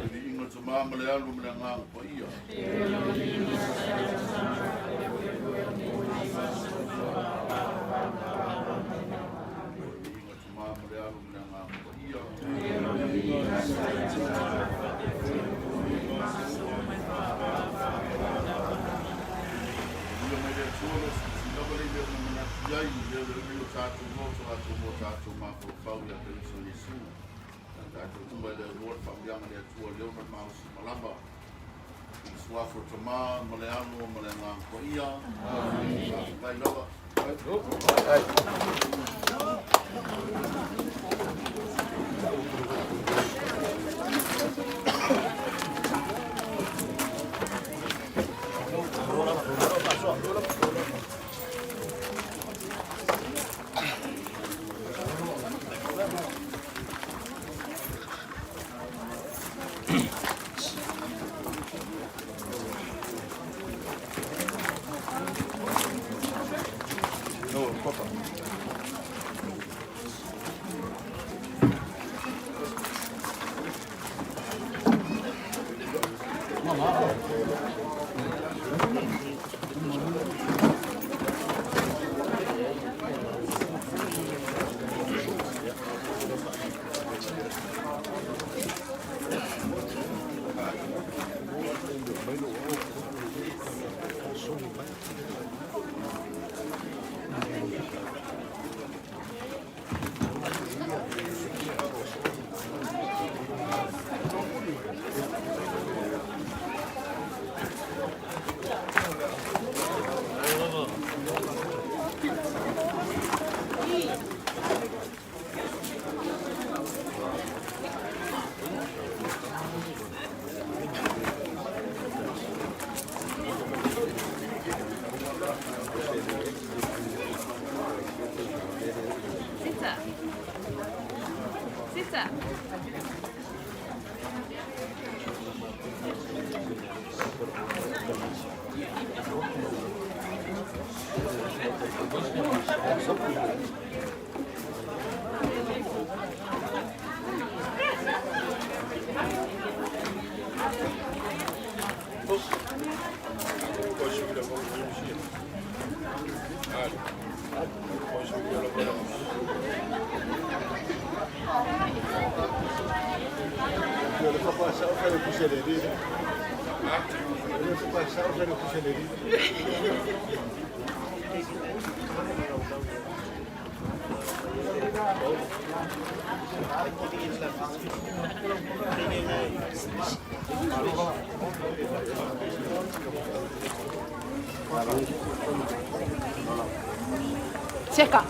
le viiga o le Tama ma le Alo ma le Agaga Paia. O le viiga o le Tama ma le Alo ma le Agaga Paia. Manuia mai le Atua lo silasila lava le mea na manatu i ai, lea le umi o tatou loto tatou mo tatou mafaufau ia Keriso Iesu. Na tatou uma i le aunoa le faamanuiaga a le Atua lea ona malosi malama. I le suafa o le Tama ma le Alo ma le Agaga Paia. Amen. Faafetai lava. Seka.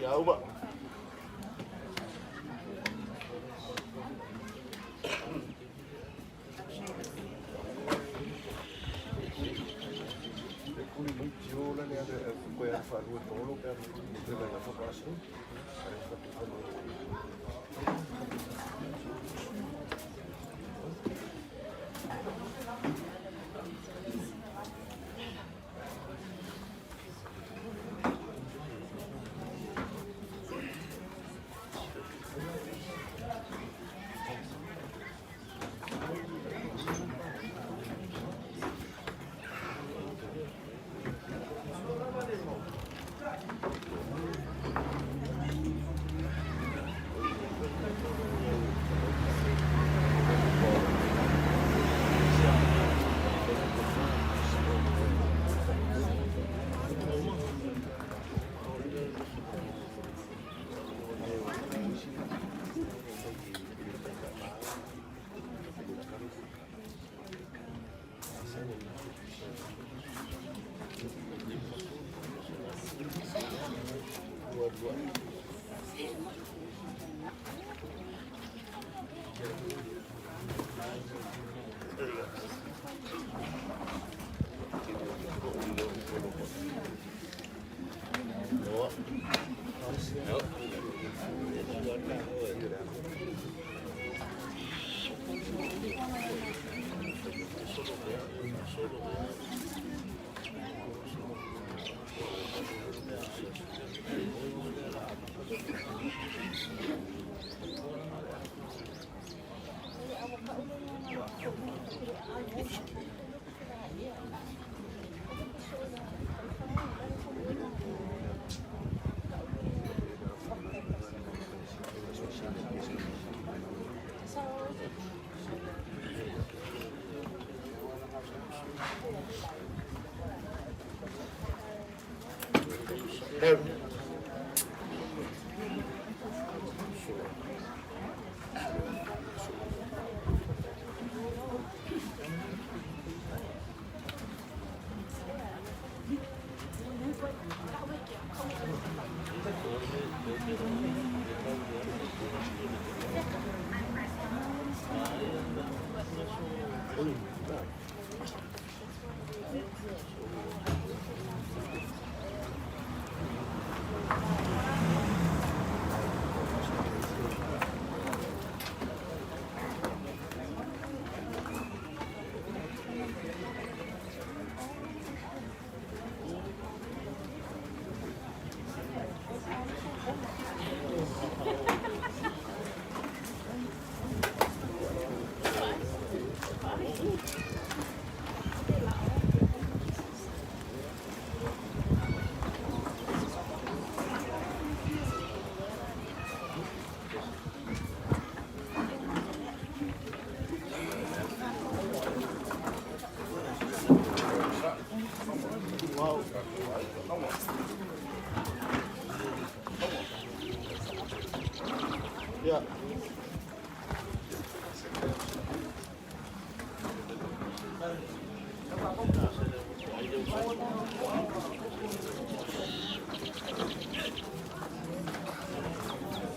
Ia uma. Carried. Ia.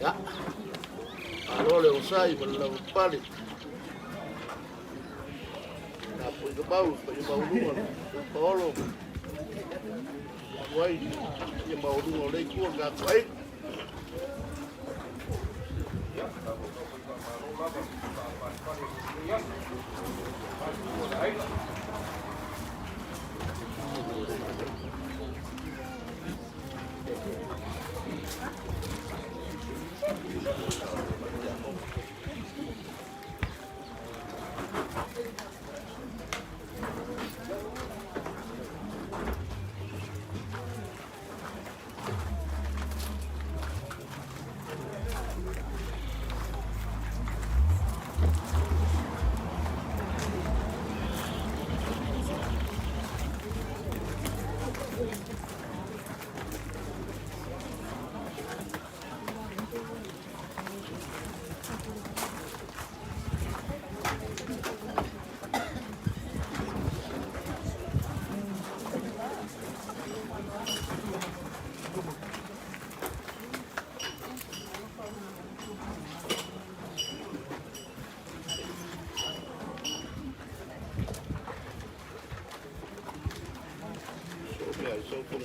Ia. Malo le osai ma le lavapapale. Tapuaiga mau le paia maualuga o le Paolo ma ai paia maualuga o lea itu o le tatou aiga.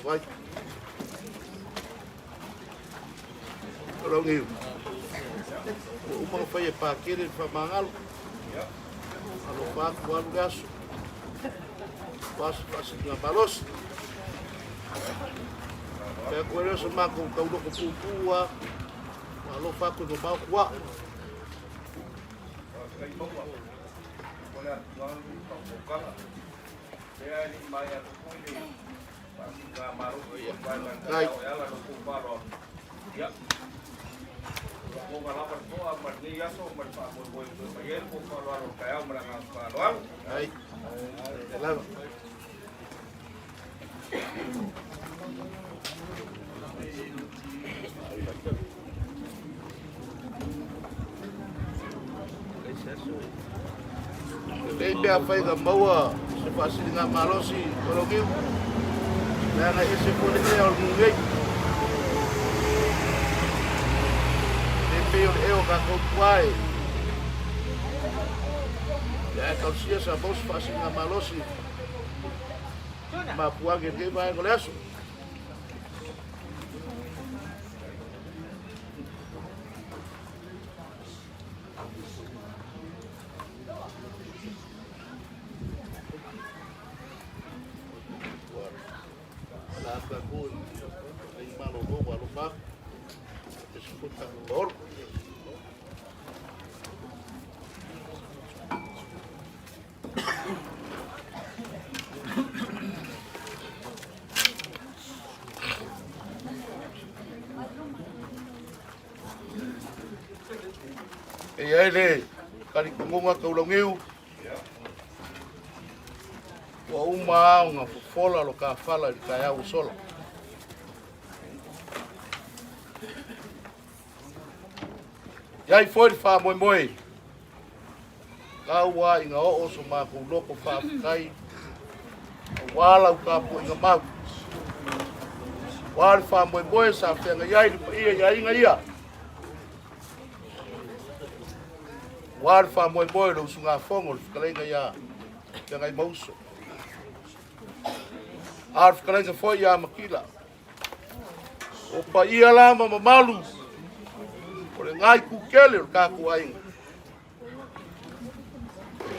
Vai. Lau Ua uma ona fai e Pakele le faamagalo. Alofa atu ua alu le aso. Ua se faasiliga malosi. Fai atu ai lea o se matou tauloko pupuu lava. Ua alofa atu e mamao tua. Faafetai Maua mo le atugalu i faaopootaga. Lea e le i maea atu foi le faasiligamalosi o le vaega i le taeao e ala i lo outou faaaloalo. Ia, ua lava le toa ma lenei aso ma le faamoemoe e toe fai ai le tou faaaloalo i le taeao ma le agaga faaaloalo. Ai. Lava. Lelei pe afai na maua se faasiligamalosi o lou niu, leaga e ese foi le ea o le nuu nei. E le pei o le ea o tatou tua e le ae tausia sa maua se faasiligamalosi mapuage i lenei vaega o le aso. E i ai le talitonuga taulagiu, ua uma lava ona fofola lo ta fala i le taeao ua sola. I ai foi le faamoemoe, tau lava ina oo so matou loto faafetai aua lau tapuaiga mau, aua le faamoemoe sa feagai ai le paia i aiga ia, aua le faamoemoe o le usugafono o le fetalaiga ia Feagaimauso, a o le fetalaiga foi ia Makila. O paia la ma mamalu o le gaikukele o le tatou aiga.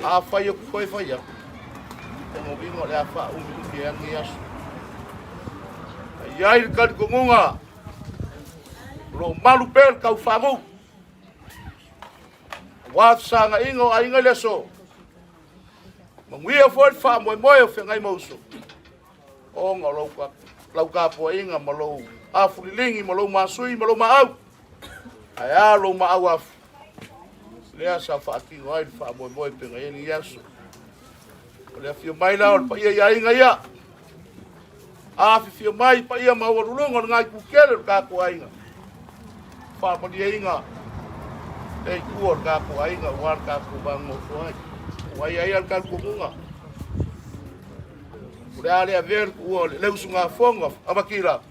A fai aku toe fai aku, o uiga o le a faaumi umi ai lenei aso. Ae i ai le talitonuga o lo o malu pea le taufagu aua fesagaina o aiga i le aso. Manuia foi le faamoemoe o feagai ma uso ona o lou, lau tapuaiga ma lou afuliligi ma lou masui ma lou maau. Ae a lou maau afu, lea sa faatino ai le faamoemoe pega i lenei aso. O le afio mai la o le paia i aiga ia, afifio mai paia maualuluga o le gaikukele o le tatou aiga, faamalieina le itu o le tatou aiga aua le tatou vanonofo ai. Ua i ai le talitonuga, o le a le avea le tuua o le usugafono a Makila,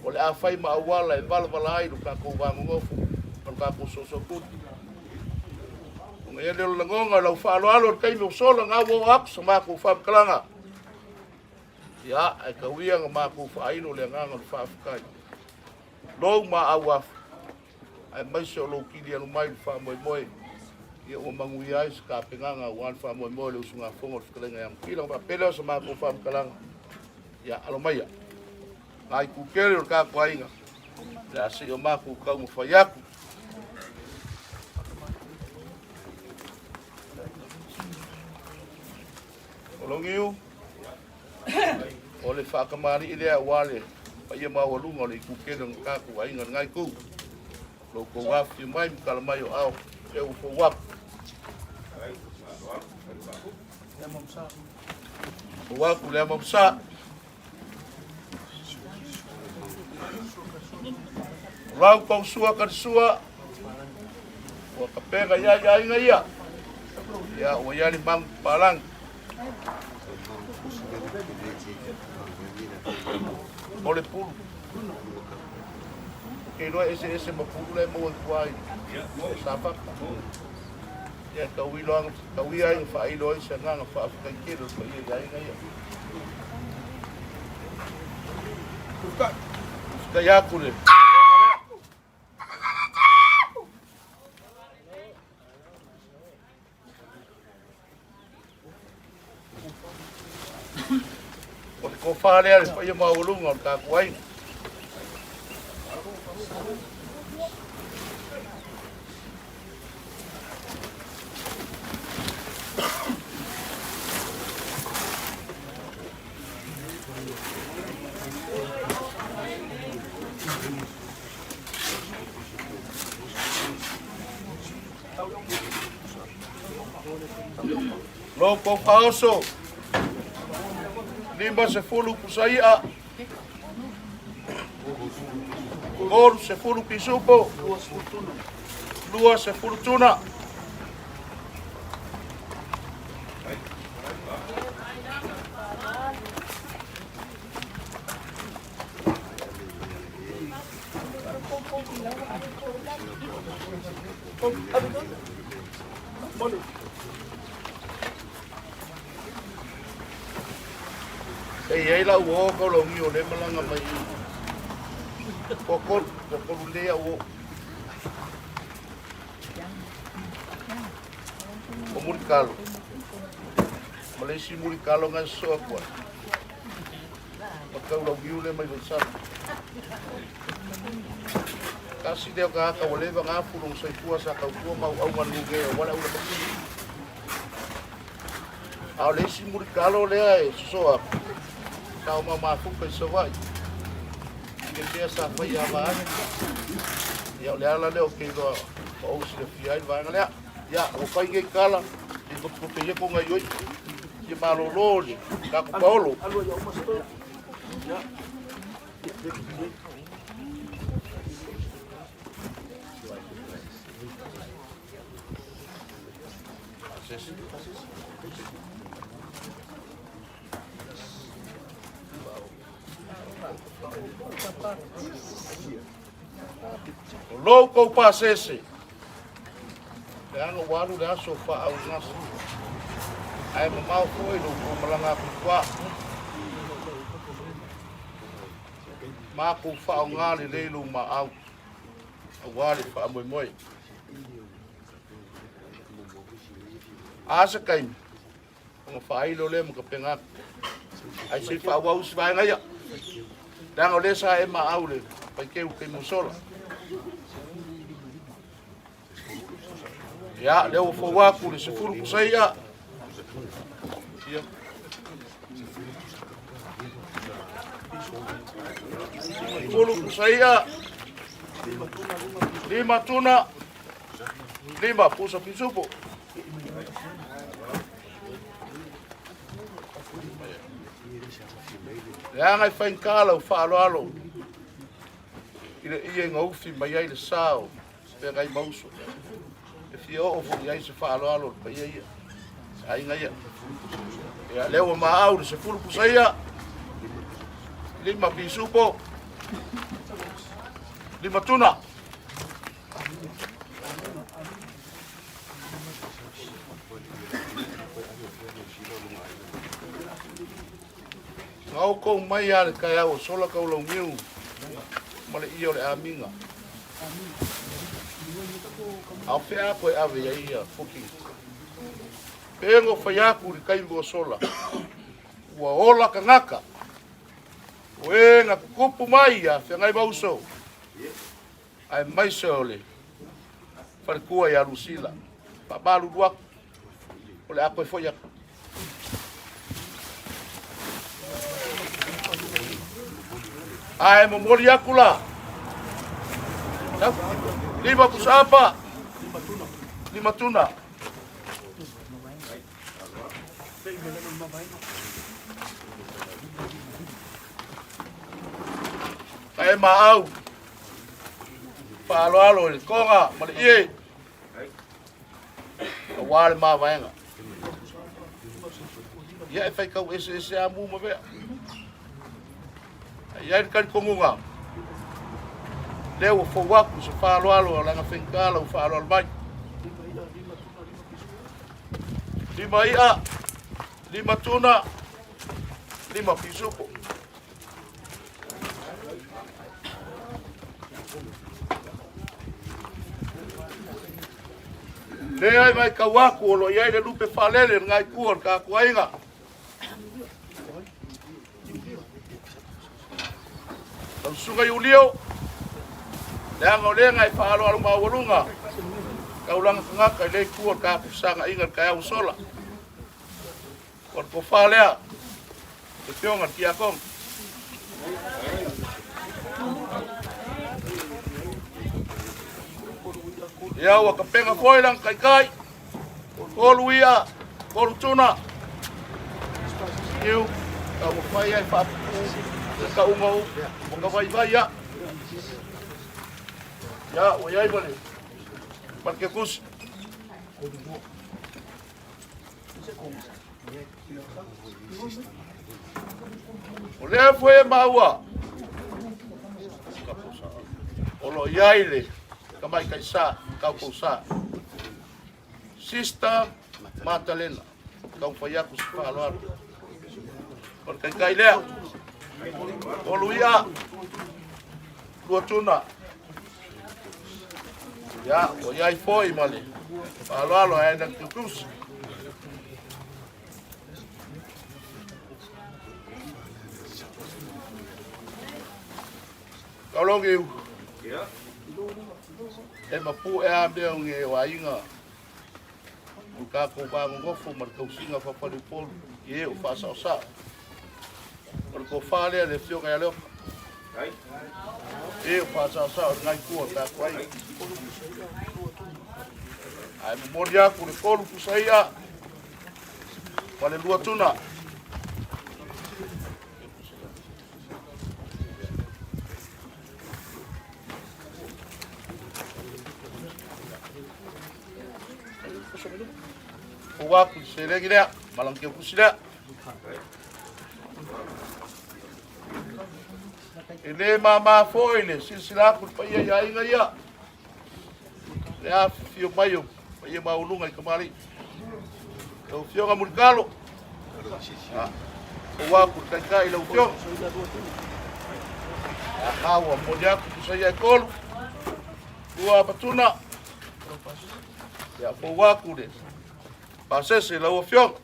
o le a fai ma auala e valavala ai lo tatou vanonofo ma lo tatou soosootutu. Ona i ai lea o le lagona i lau faaaloalo i le taimi ua sola, na ua oo atu sa matou faamatalaga. Ia, ae tau ia na matou faailo le agaga o le faafetai. Lou maau afu, aemaise o lou kili alu mai i le faamoemoe, ia ua manuia ai se tapenaga aua le faamoemoe o le usugafono o le fetalaiga ia Makila. Ona faapea lea o sa matou faamatalaga, ia alo maia, nai kukele o le tatou aiga, le a se i o matou taumafai atu. O Logiu, o le faatamalii lea aua le paia maualuga o le itu tele o le tatou aiga i lena itu. Lo outou afifio mai ma tala mai o ao e ua fou atu. Fou atu le ama masa. O lau tou sua ka sua, ua kapega ia ia aiga ia. Ia ua ia ni mangu palangi. O le pulu. Ke iloa ese ese ma pulu le maua i tua i Safata. Ia tau iloa tau ia ai faailo ai se agaga faafetai tele o le paia i aiga ia. Faafetai atu le O le tofa lea le paia maualuga o le tatou aiga. Lo kou faaoso, 50 pusa i'a, 30 pisupo, 20 tuna. E i ai lau uo kau lau ni o le malanga mai i. Kokolu, kokolu le au o. O mulikalo. Ma le isi mulikalo ngai soa kua. Ma kau lau niu le mai vaisala. Tasi lea o tagata ua leva ona afu lona soifua sa tautua ma auauna le nuu nei aua le aula patino. A o le isi mulikalo lea e soso atu, sa o mamafuta i Savaii, i le mea sa faia ava ai. Ia o le ala lea ou te iloa ma ou silafia ai le vaega lea. Ia, ua fai nei tala, i kotekote ia ko ngai oi. Ia malolo le tatou paolo. Pasese. O lou kou pasese. Leaga ua alu le aso faaaugasa. Ae mamao foi lo outou malaga aku i tua. Matou faaaoga lelei lou maau aua le faamoemoe. A se taimi ona faailo lea ma tapena atu. Ae se i faaauau isi vaega ia. Leaga o lea sa e maau le paikeu taimi ua sola. Ia, lea ua fou atu le 10 pusa ia. Ia. 10 pusa ia. 5 tuna. 5 pusa pisupo. Leaga e faigata lau faaaloalo i le ie gaufi mai ai le sa o feagai ma uso. E fia oo foi i ai se faaaloalo o le paia ia, aiga ia. Ia, lea ua maau le 10 pusa ia, 5 pisupo, 5 tuna. Na outou mai lava le taeao o sola taulauniu ma le ia o le amiga. A o fea a toe ave i ai ia booking? Pe no fai atu i le taimi ua sola, ua ola tagata, o e na tutupu mai ia feagai ma uso, aemaise o le faletua ia Lusila. Faamalulu atu, o le a toe foi atu. Ae momoli atu la, 5 pusaapa, 5 tuna. Ae maau, faaaloalo i le toga ma le ie, aua le mavaega. Ia e faitau eseese a mu ma vea. Ae i ai le talitonuga, lea ua fou atu se faaaloalo a laga faigata lau faaaloalo mai. 5 i'a, 5 tuna, 5 pisupo. Lea e matau atu o lo o i ai le lupe faalele i lena itu o le tatou aiga. Lau susuga Iulio, leaga o lea na e faaaloalo maualuga taulaga tagata i lea itu o le tatou fesagaiga i le taeao ua sola. O le tofa lea, le afioga i le Tiakono. Ia ua tapena foi lana taitai, 3 ia, 3 tuna. Iu, taumafai ai faapupuu le tauga o upu, ua ka vaivai ia. Ia, ua i ai ma le ketusi. O lea foi e maua o lo o i ai le tamaitai sa, taupou sa, Sister Matalena, taumafai atu se faaaloalo. O le taitai lea, 3 ia, 2 tuna. Ia, ua i ai foi ma le faaaloalo a na tutusi. Kaulongi, e mapu e a mea o nge o aiga o tatou vanonofo ma le tausiga fafaleupolu i e o faasaosao. O le tofa lea le afioga ia Leoka. E o faasaosao i lena itu o le tatou aiga. Ae momoli atu le 3 pusa ia ma le 2 tuna. Fou aku le seleni lea ma lana keukusi lea. E lē māmā foi le silasila atu i le paia i aiga ia, le afifio mai o paia maualuga i kamali'i. Lau Afioga Mulitalo, fou aku le taitai i lau Afioga. Aha, ua momoli atu pusa ia e tolu, lua apatuna, ia fou aku le pasese i lau Afioga.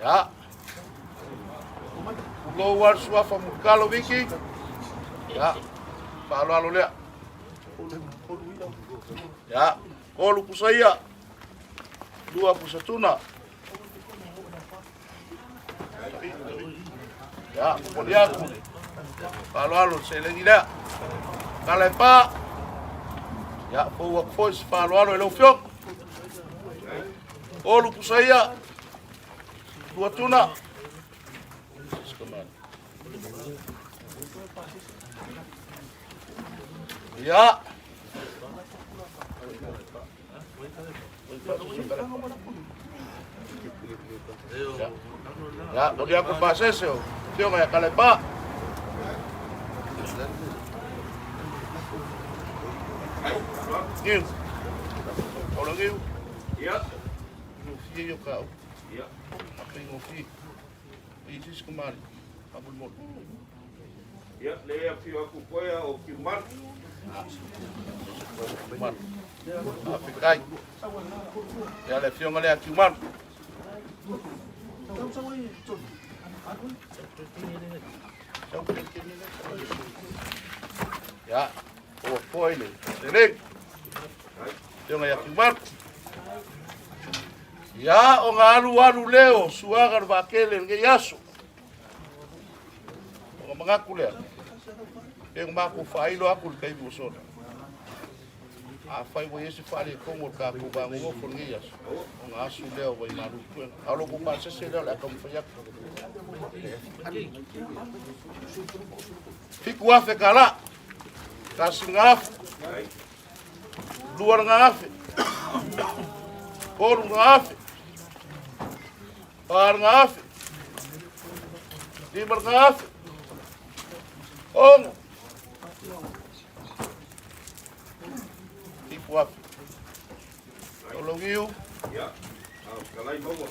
Ia. Tulou lava le suafa Mulitalo Viki. Ia. Faaaloalo lea. Ia. Olu pusa ia. Lua pusa tuna. Ia, momoli atu le faaaloalo le seleni lea. Tala e pa. Ia, fou atu foi se faaaloalo i lau Afioga. Olu pusa ia. Lua tuna. Ia. Ia, moli atu le pasese o Afioga ia Kalepa. Niu. Ola niu. Ia. Ngofie ia kau. Ia. Ape ngofie. I sisi kamari. Amulimoli. Ia, le afio aku koea o Kiumalu. Kiumalu. Faafetai. Ia le afioga lea Kiumalu. Ia, ua foi le seleng. Afioga ia Kiumalu. Ia, o ngā alu alu leo, suaga le vaatele lenei aso. Ona manatu lea, pe na matou faailo atu i le taimi ua sola. Afai ua i ai se faaletonu o le tatou vanonofo i lenei aso, ona asu lea o Vaimalu i Puega. A o lo outou pasese lea o le a taumafai atu. $7,000 tala, $1,000, $2,000, $3,000, $4,000, $5,000, 6, $7,000. Taulauniu. Ia, a kalai maua.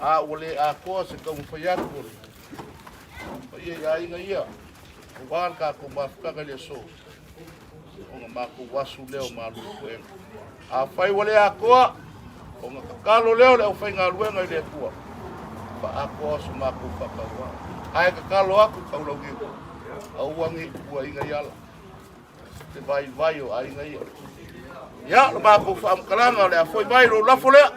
A ua le atoa se taumafai atu o le paia i aiga ia, aua le tatou mafutaga i le aso, ona matou asu lea o malu i puega. Afai ua le atoa, ona tatalo lea o le aufaigaluega i le Atua, faaatoa so matou faatauvaa. Ae tatalo atu Taulauniu, aua ne i puaina i ala te vaivai o aiga ia. Ia, lo matou faamatalaga o le a foi mai lou lafo lea.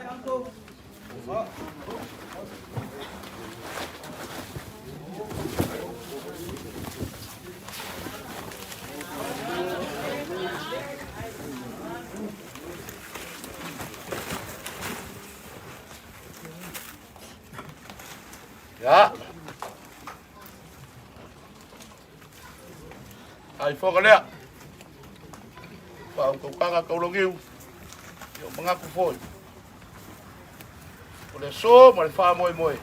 Ia. Ai foka lea. Faautautaga Taulauniu. Ia o manatu foi. O le aso ma le faamoemoe.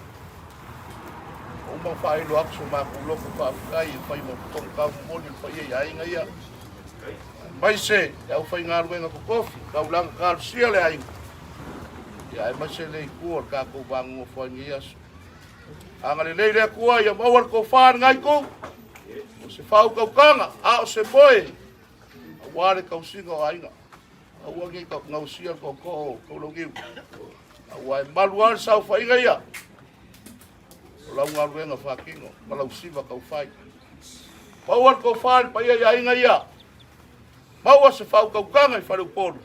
Ua uma ona faailo atu so matou loto faafetai e fai ma totogi momoli o le paia i aiga ia. Aemaise le aufaigaluega totofi, taulaga talosia le aiga. Ia aemaise le itu o le tatou vanonofo ai lenei aso. Agalelei le Atua ia maua le tofa i lena itu. O se faautautaga, a o se moe, aua le tausiga o aiga. Aua ne i gausia le tootoo o Taulauniu. Aua e malu lava le saofaiga ia o lau galuega faatino ma lau siva taufai. Maua le tofa i le paia i aiga ia. Maua se faautautaga i Faleupolu.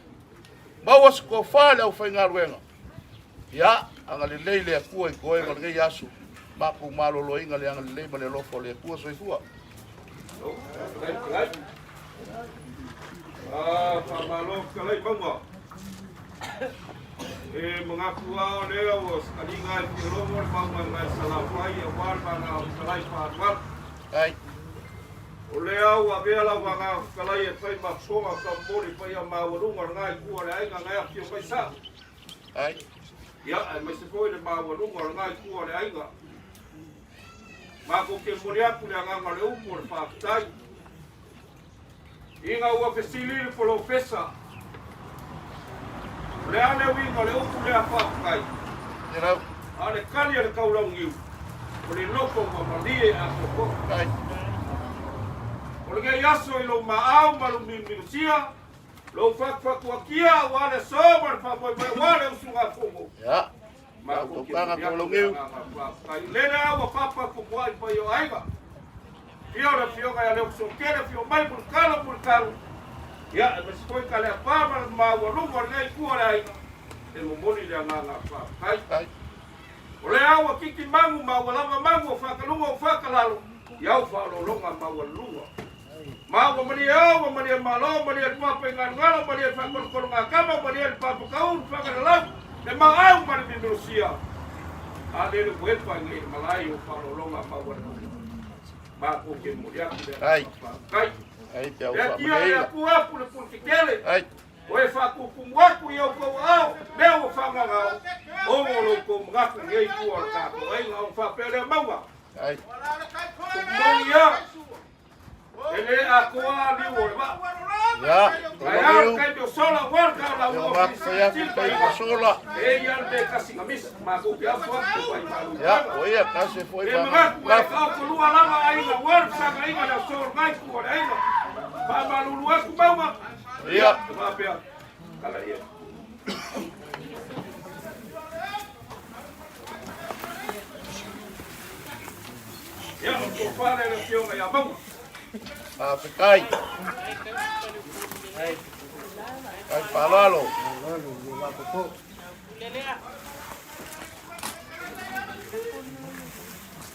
Maua se tofa i le aufaigaluega. Ia, agalelei le Atua i toega o lenei aso. Matou maloloina le agalelei ma le alofa o le Atua. Soifua. Faamalo fetalai mauga. E manatu lava o lea ua taliga ai Fialogo le mau mai mai Salafai aua le valaau fetalai faatuala. Ai. O lea ua avea lau agaga fetalai e fai ma fofoga taumoli paia maualuga o lena itu o le aiga na e afio mai sao. Ai. Ia, aemaise foi le maualuga o lena itu o le aiga. Matou te momoli atu le agaga o le upu o le faafetai. Ina ua fesili le polofesa, O le a le uiga o le upu lea faafetai? A o le tali a le taulauniu, O le loto ua malie atoatoa. O lenei aso i lou maau ma lou milumilusia, lou fatufatuatia aua le aso ma le faamoemoe aua le usugafono, matou te momoli atu le agaga faafetai. O lea ua papa tupuai pai o aiga. Afio le afioga ia Leofosoatele, afio mai Mulitalo, Mulitalo. Ia, aemaise foi Kaleapa ma le maualuga o lenei itu o le aiga, e momoli le agaga faafetai. O lea ua titi magu ma ua lava magu o faakaluga o faakalalo i au faaoloologa maualuluga. Ma ua malie ao, ua malie malo, malie le papa i galugalo, malie le faakolokolo gakama, malie le papa kau, le faagalalau, le maau ma le mimilosia. A lele ua epa i nei le malae o faaoloologa maualuluga. Matou te momoli atu le agaga faafetai. Le atia le Atua pulepule tetele. O e faatutumu atu i outou aao mea ua faagagao, ona o lo outou manatu i nei tua o le tatou aiga, ona faapea lea mauga. Moni ia, e le atoa liu o le vaa. Ae a le taimi o sola, ua le taulaua o filisili paia. E i ai le mea e tasi na misi, matou te afu atu te waimalu. E manatu e taotolua lava aiga, ua le fesagaiga le aso o lenai tua o le aiga. Faamalulu atu mauga. Ia, faapea, kala ia. Ia, o tofa le afioga ia Mauga. Faafetai. Ai faaaloalo.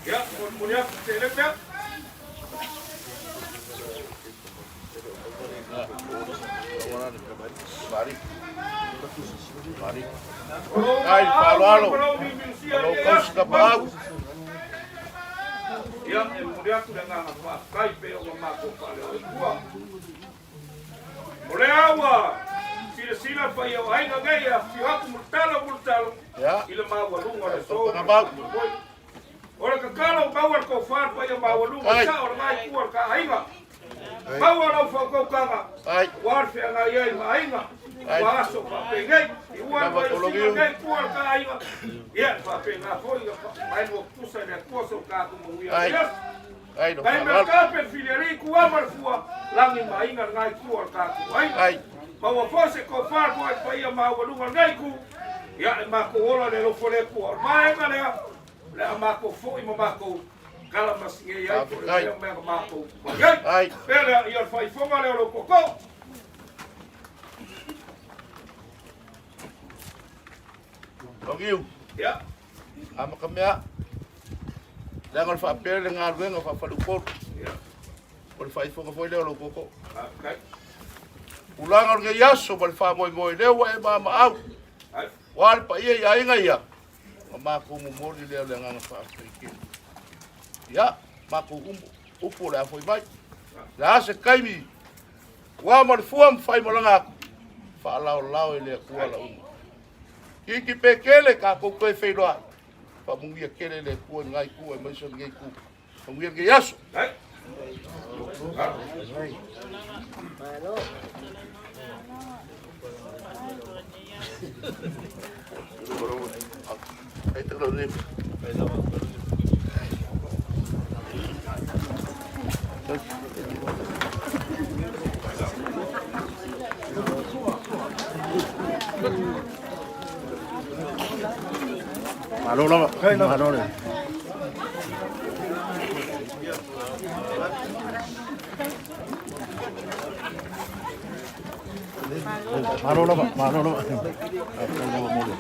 Ia, molimoli atu te le pea. Ai faaaloalo. O lou kausi tapaau. Ia, e momoli atu le agaga faafetai pei ona matou faaleo ai tua. O lea ua silasila paia o aiga nei e afifio atu Mulitalo Mulitalo i le maualuga o le aso. O le tatalo maua le tofa le paia maualuga i sao o lena itu o le ta aiga. Maua lau faautautaga aua le feagai ai ma aiga ua aso faapenei. I ua le vaiosina lenei itu o le ta aiga, ia e faapena foi mai lua tutusa i le Atua so tatou manuia ai aso. Mai mea tape le filialii tua ma le fua, lagi ma aiga lena itu o le tatou aiga. Maua foi se tofa foi le paia maualuga o lenei itu, ia e matou ola le alofa o le Atua. O le vaega lea, O le a matou foi ma matou kalamasingei ai po o le mea mea na matou mai ai. Pea lea, ia o le faaifoga lea o lou tootoo. Logiu. Ia. Amata mea. Leaga o le faapea le galuega faafaleupolu. Ia. O le faaifoga foi lea o lou tootoo. Faafetai. Tulaga o lenei aso ma le faamoemoe lea ua e maamaau. Ai. Ua le paia i aiga ia. Ona matou momoli lea o le agaga faafetai tele. Ia, matou umu, upu o le a foi mai. Le a se taimi, ua ma le fua ma fai malaga atu, faalaolao e le Atua la uma. Kiki pe kele tatou toe feiloai, faamanuia tele le Atua i lena itu aemaise o lenei itu. Manuia lenei aso. Malo lava. Malo lava. Malo lava, malo lava. Faafetai lava mo le.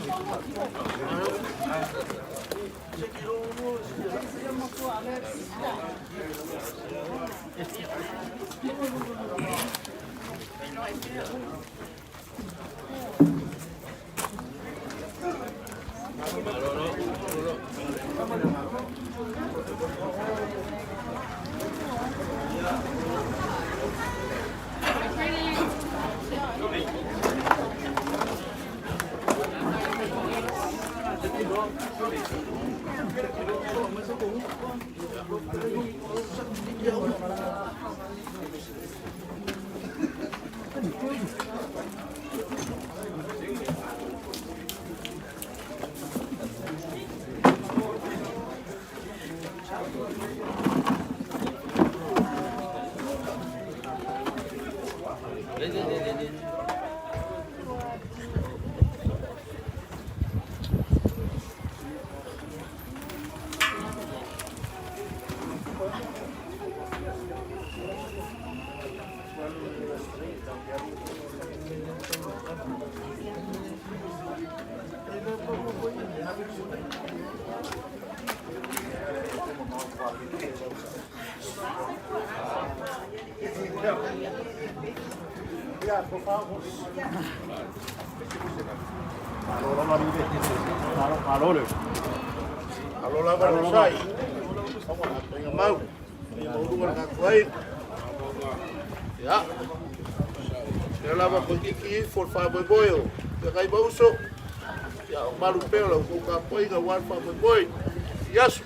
Alo lava le sai. Painga mau. Painga mau lunga le tatou ai. Ia. Lea lava ko kiki ifo le faamoemoe o feagai ma uso. Ia o malu pea o la outou tapuaiga aua le faamoemoe i aso.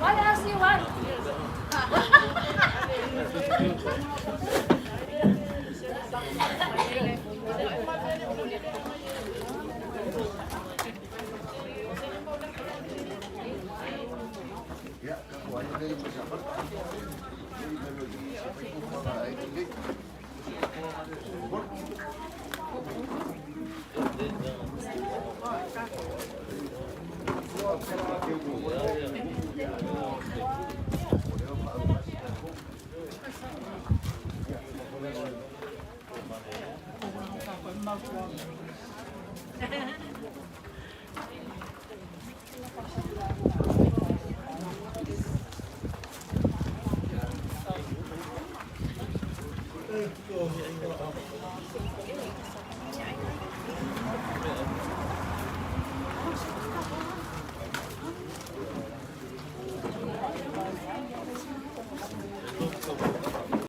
What else you want?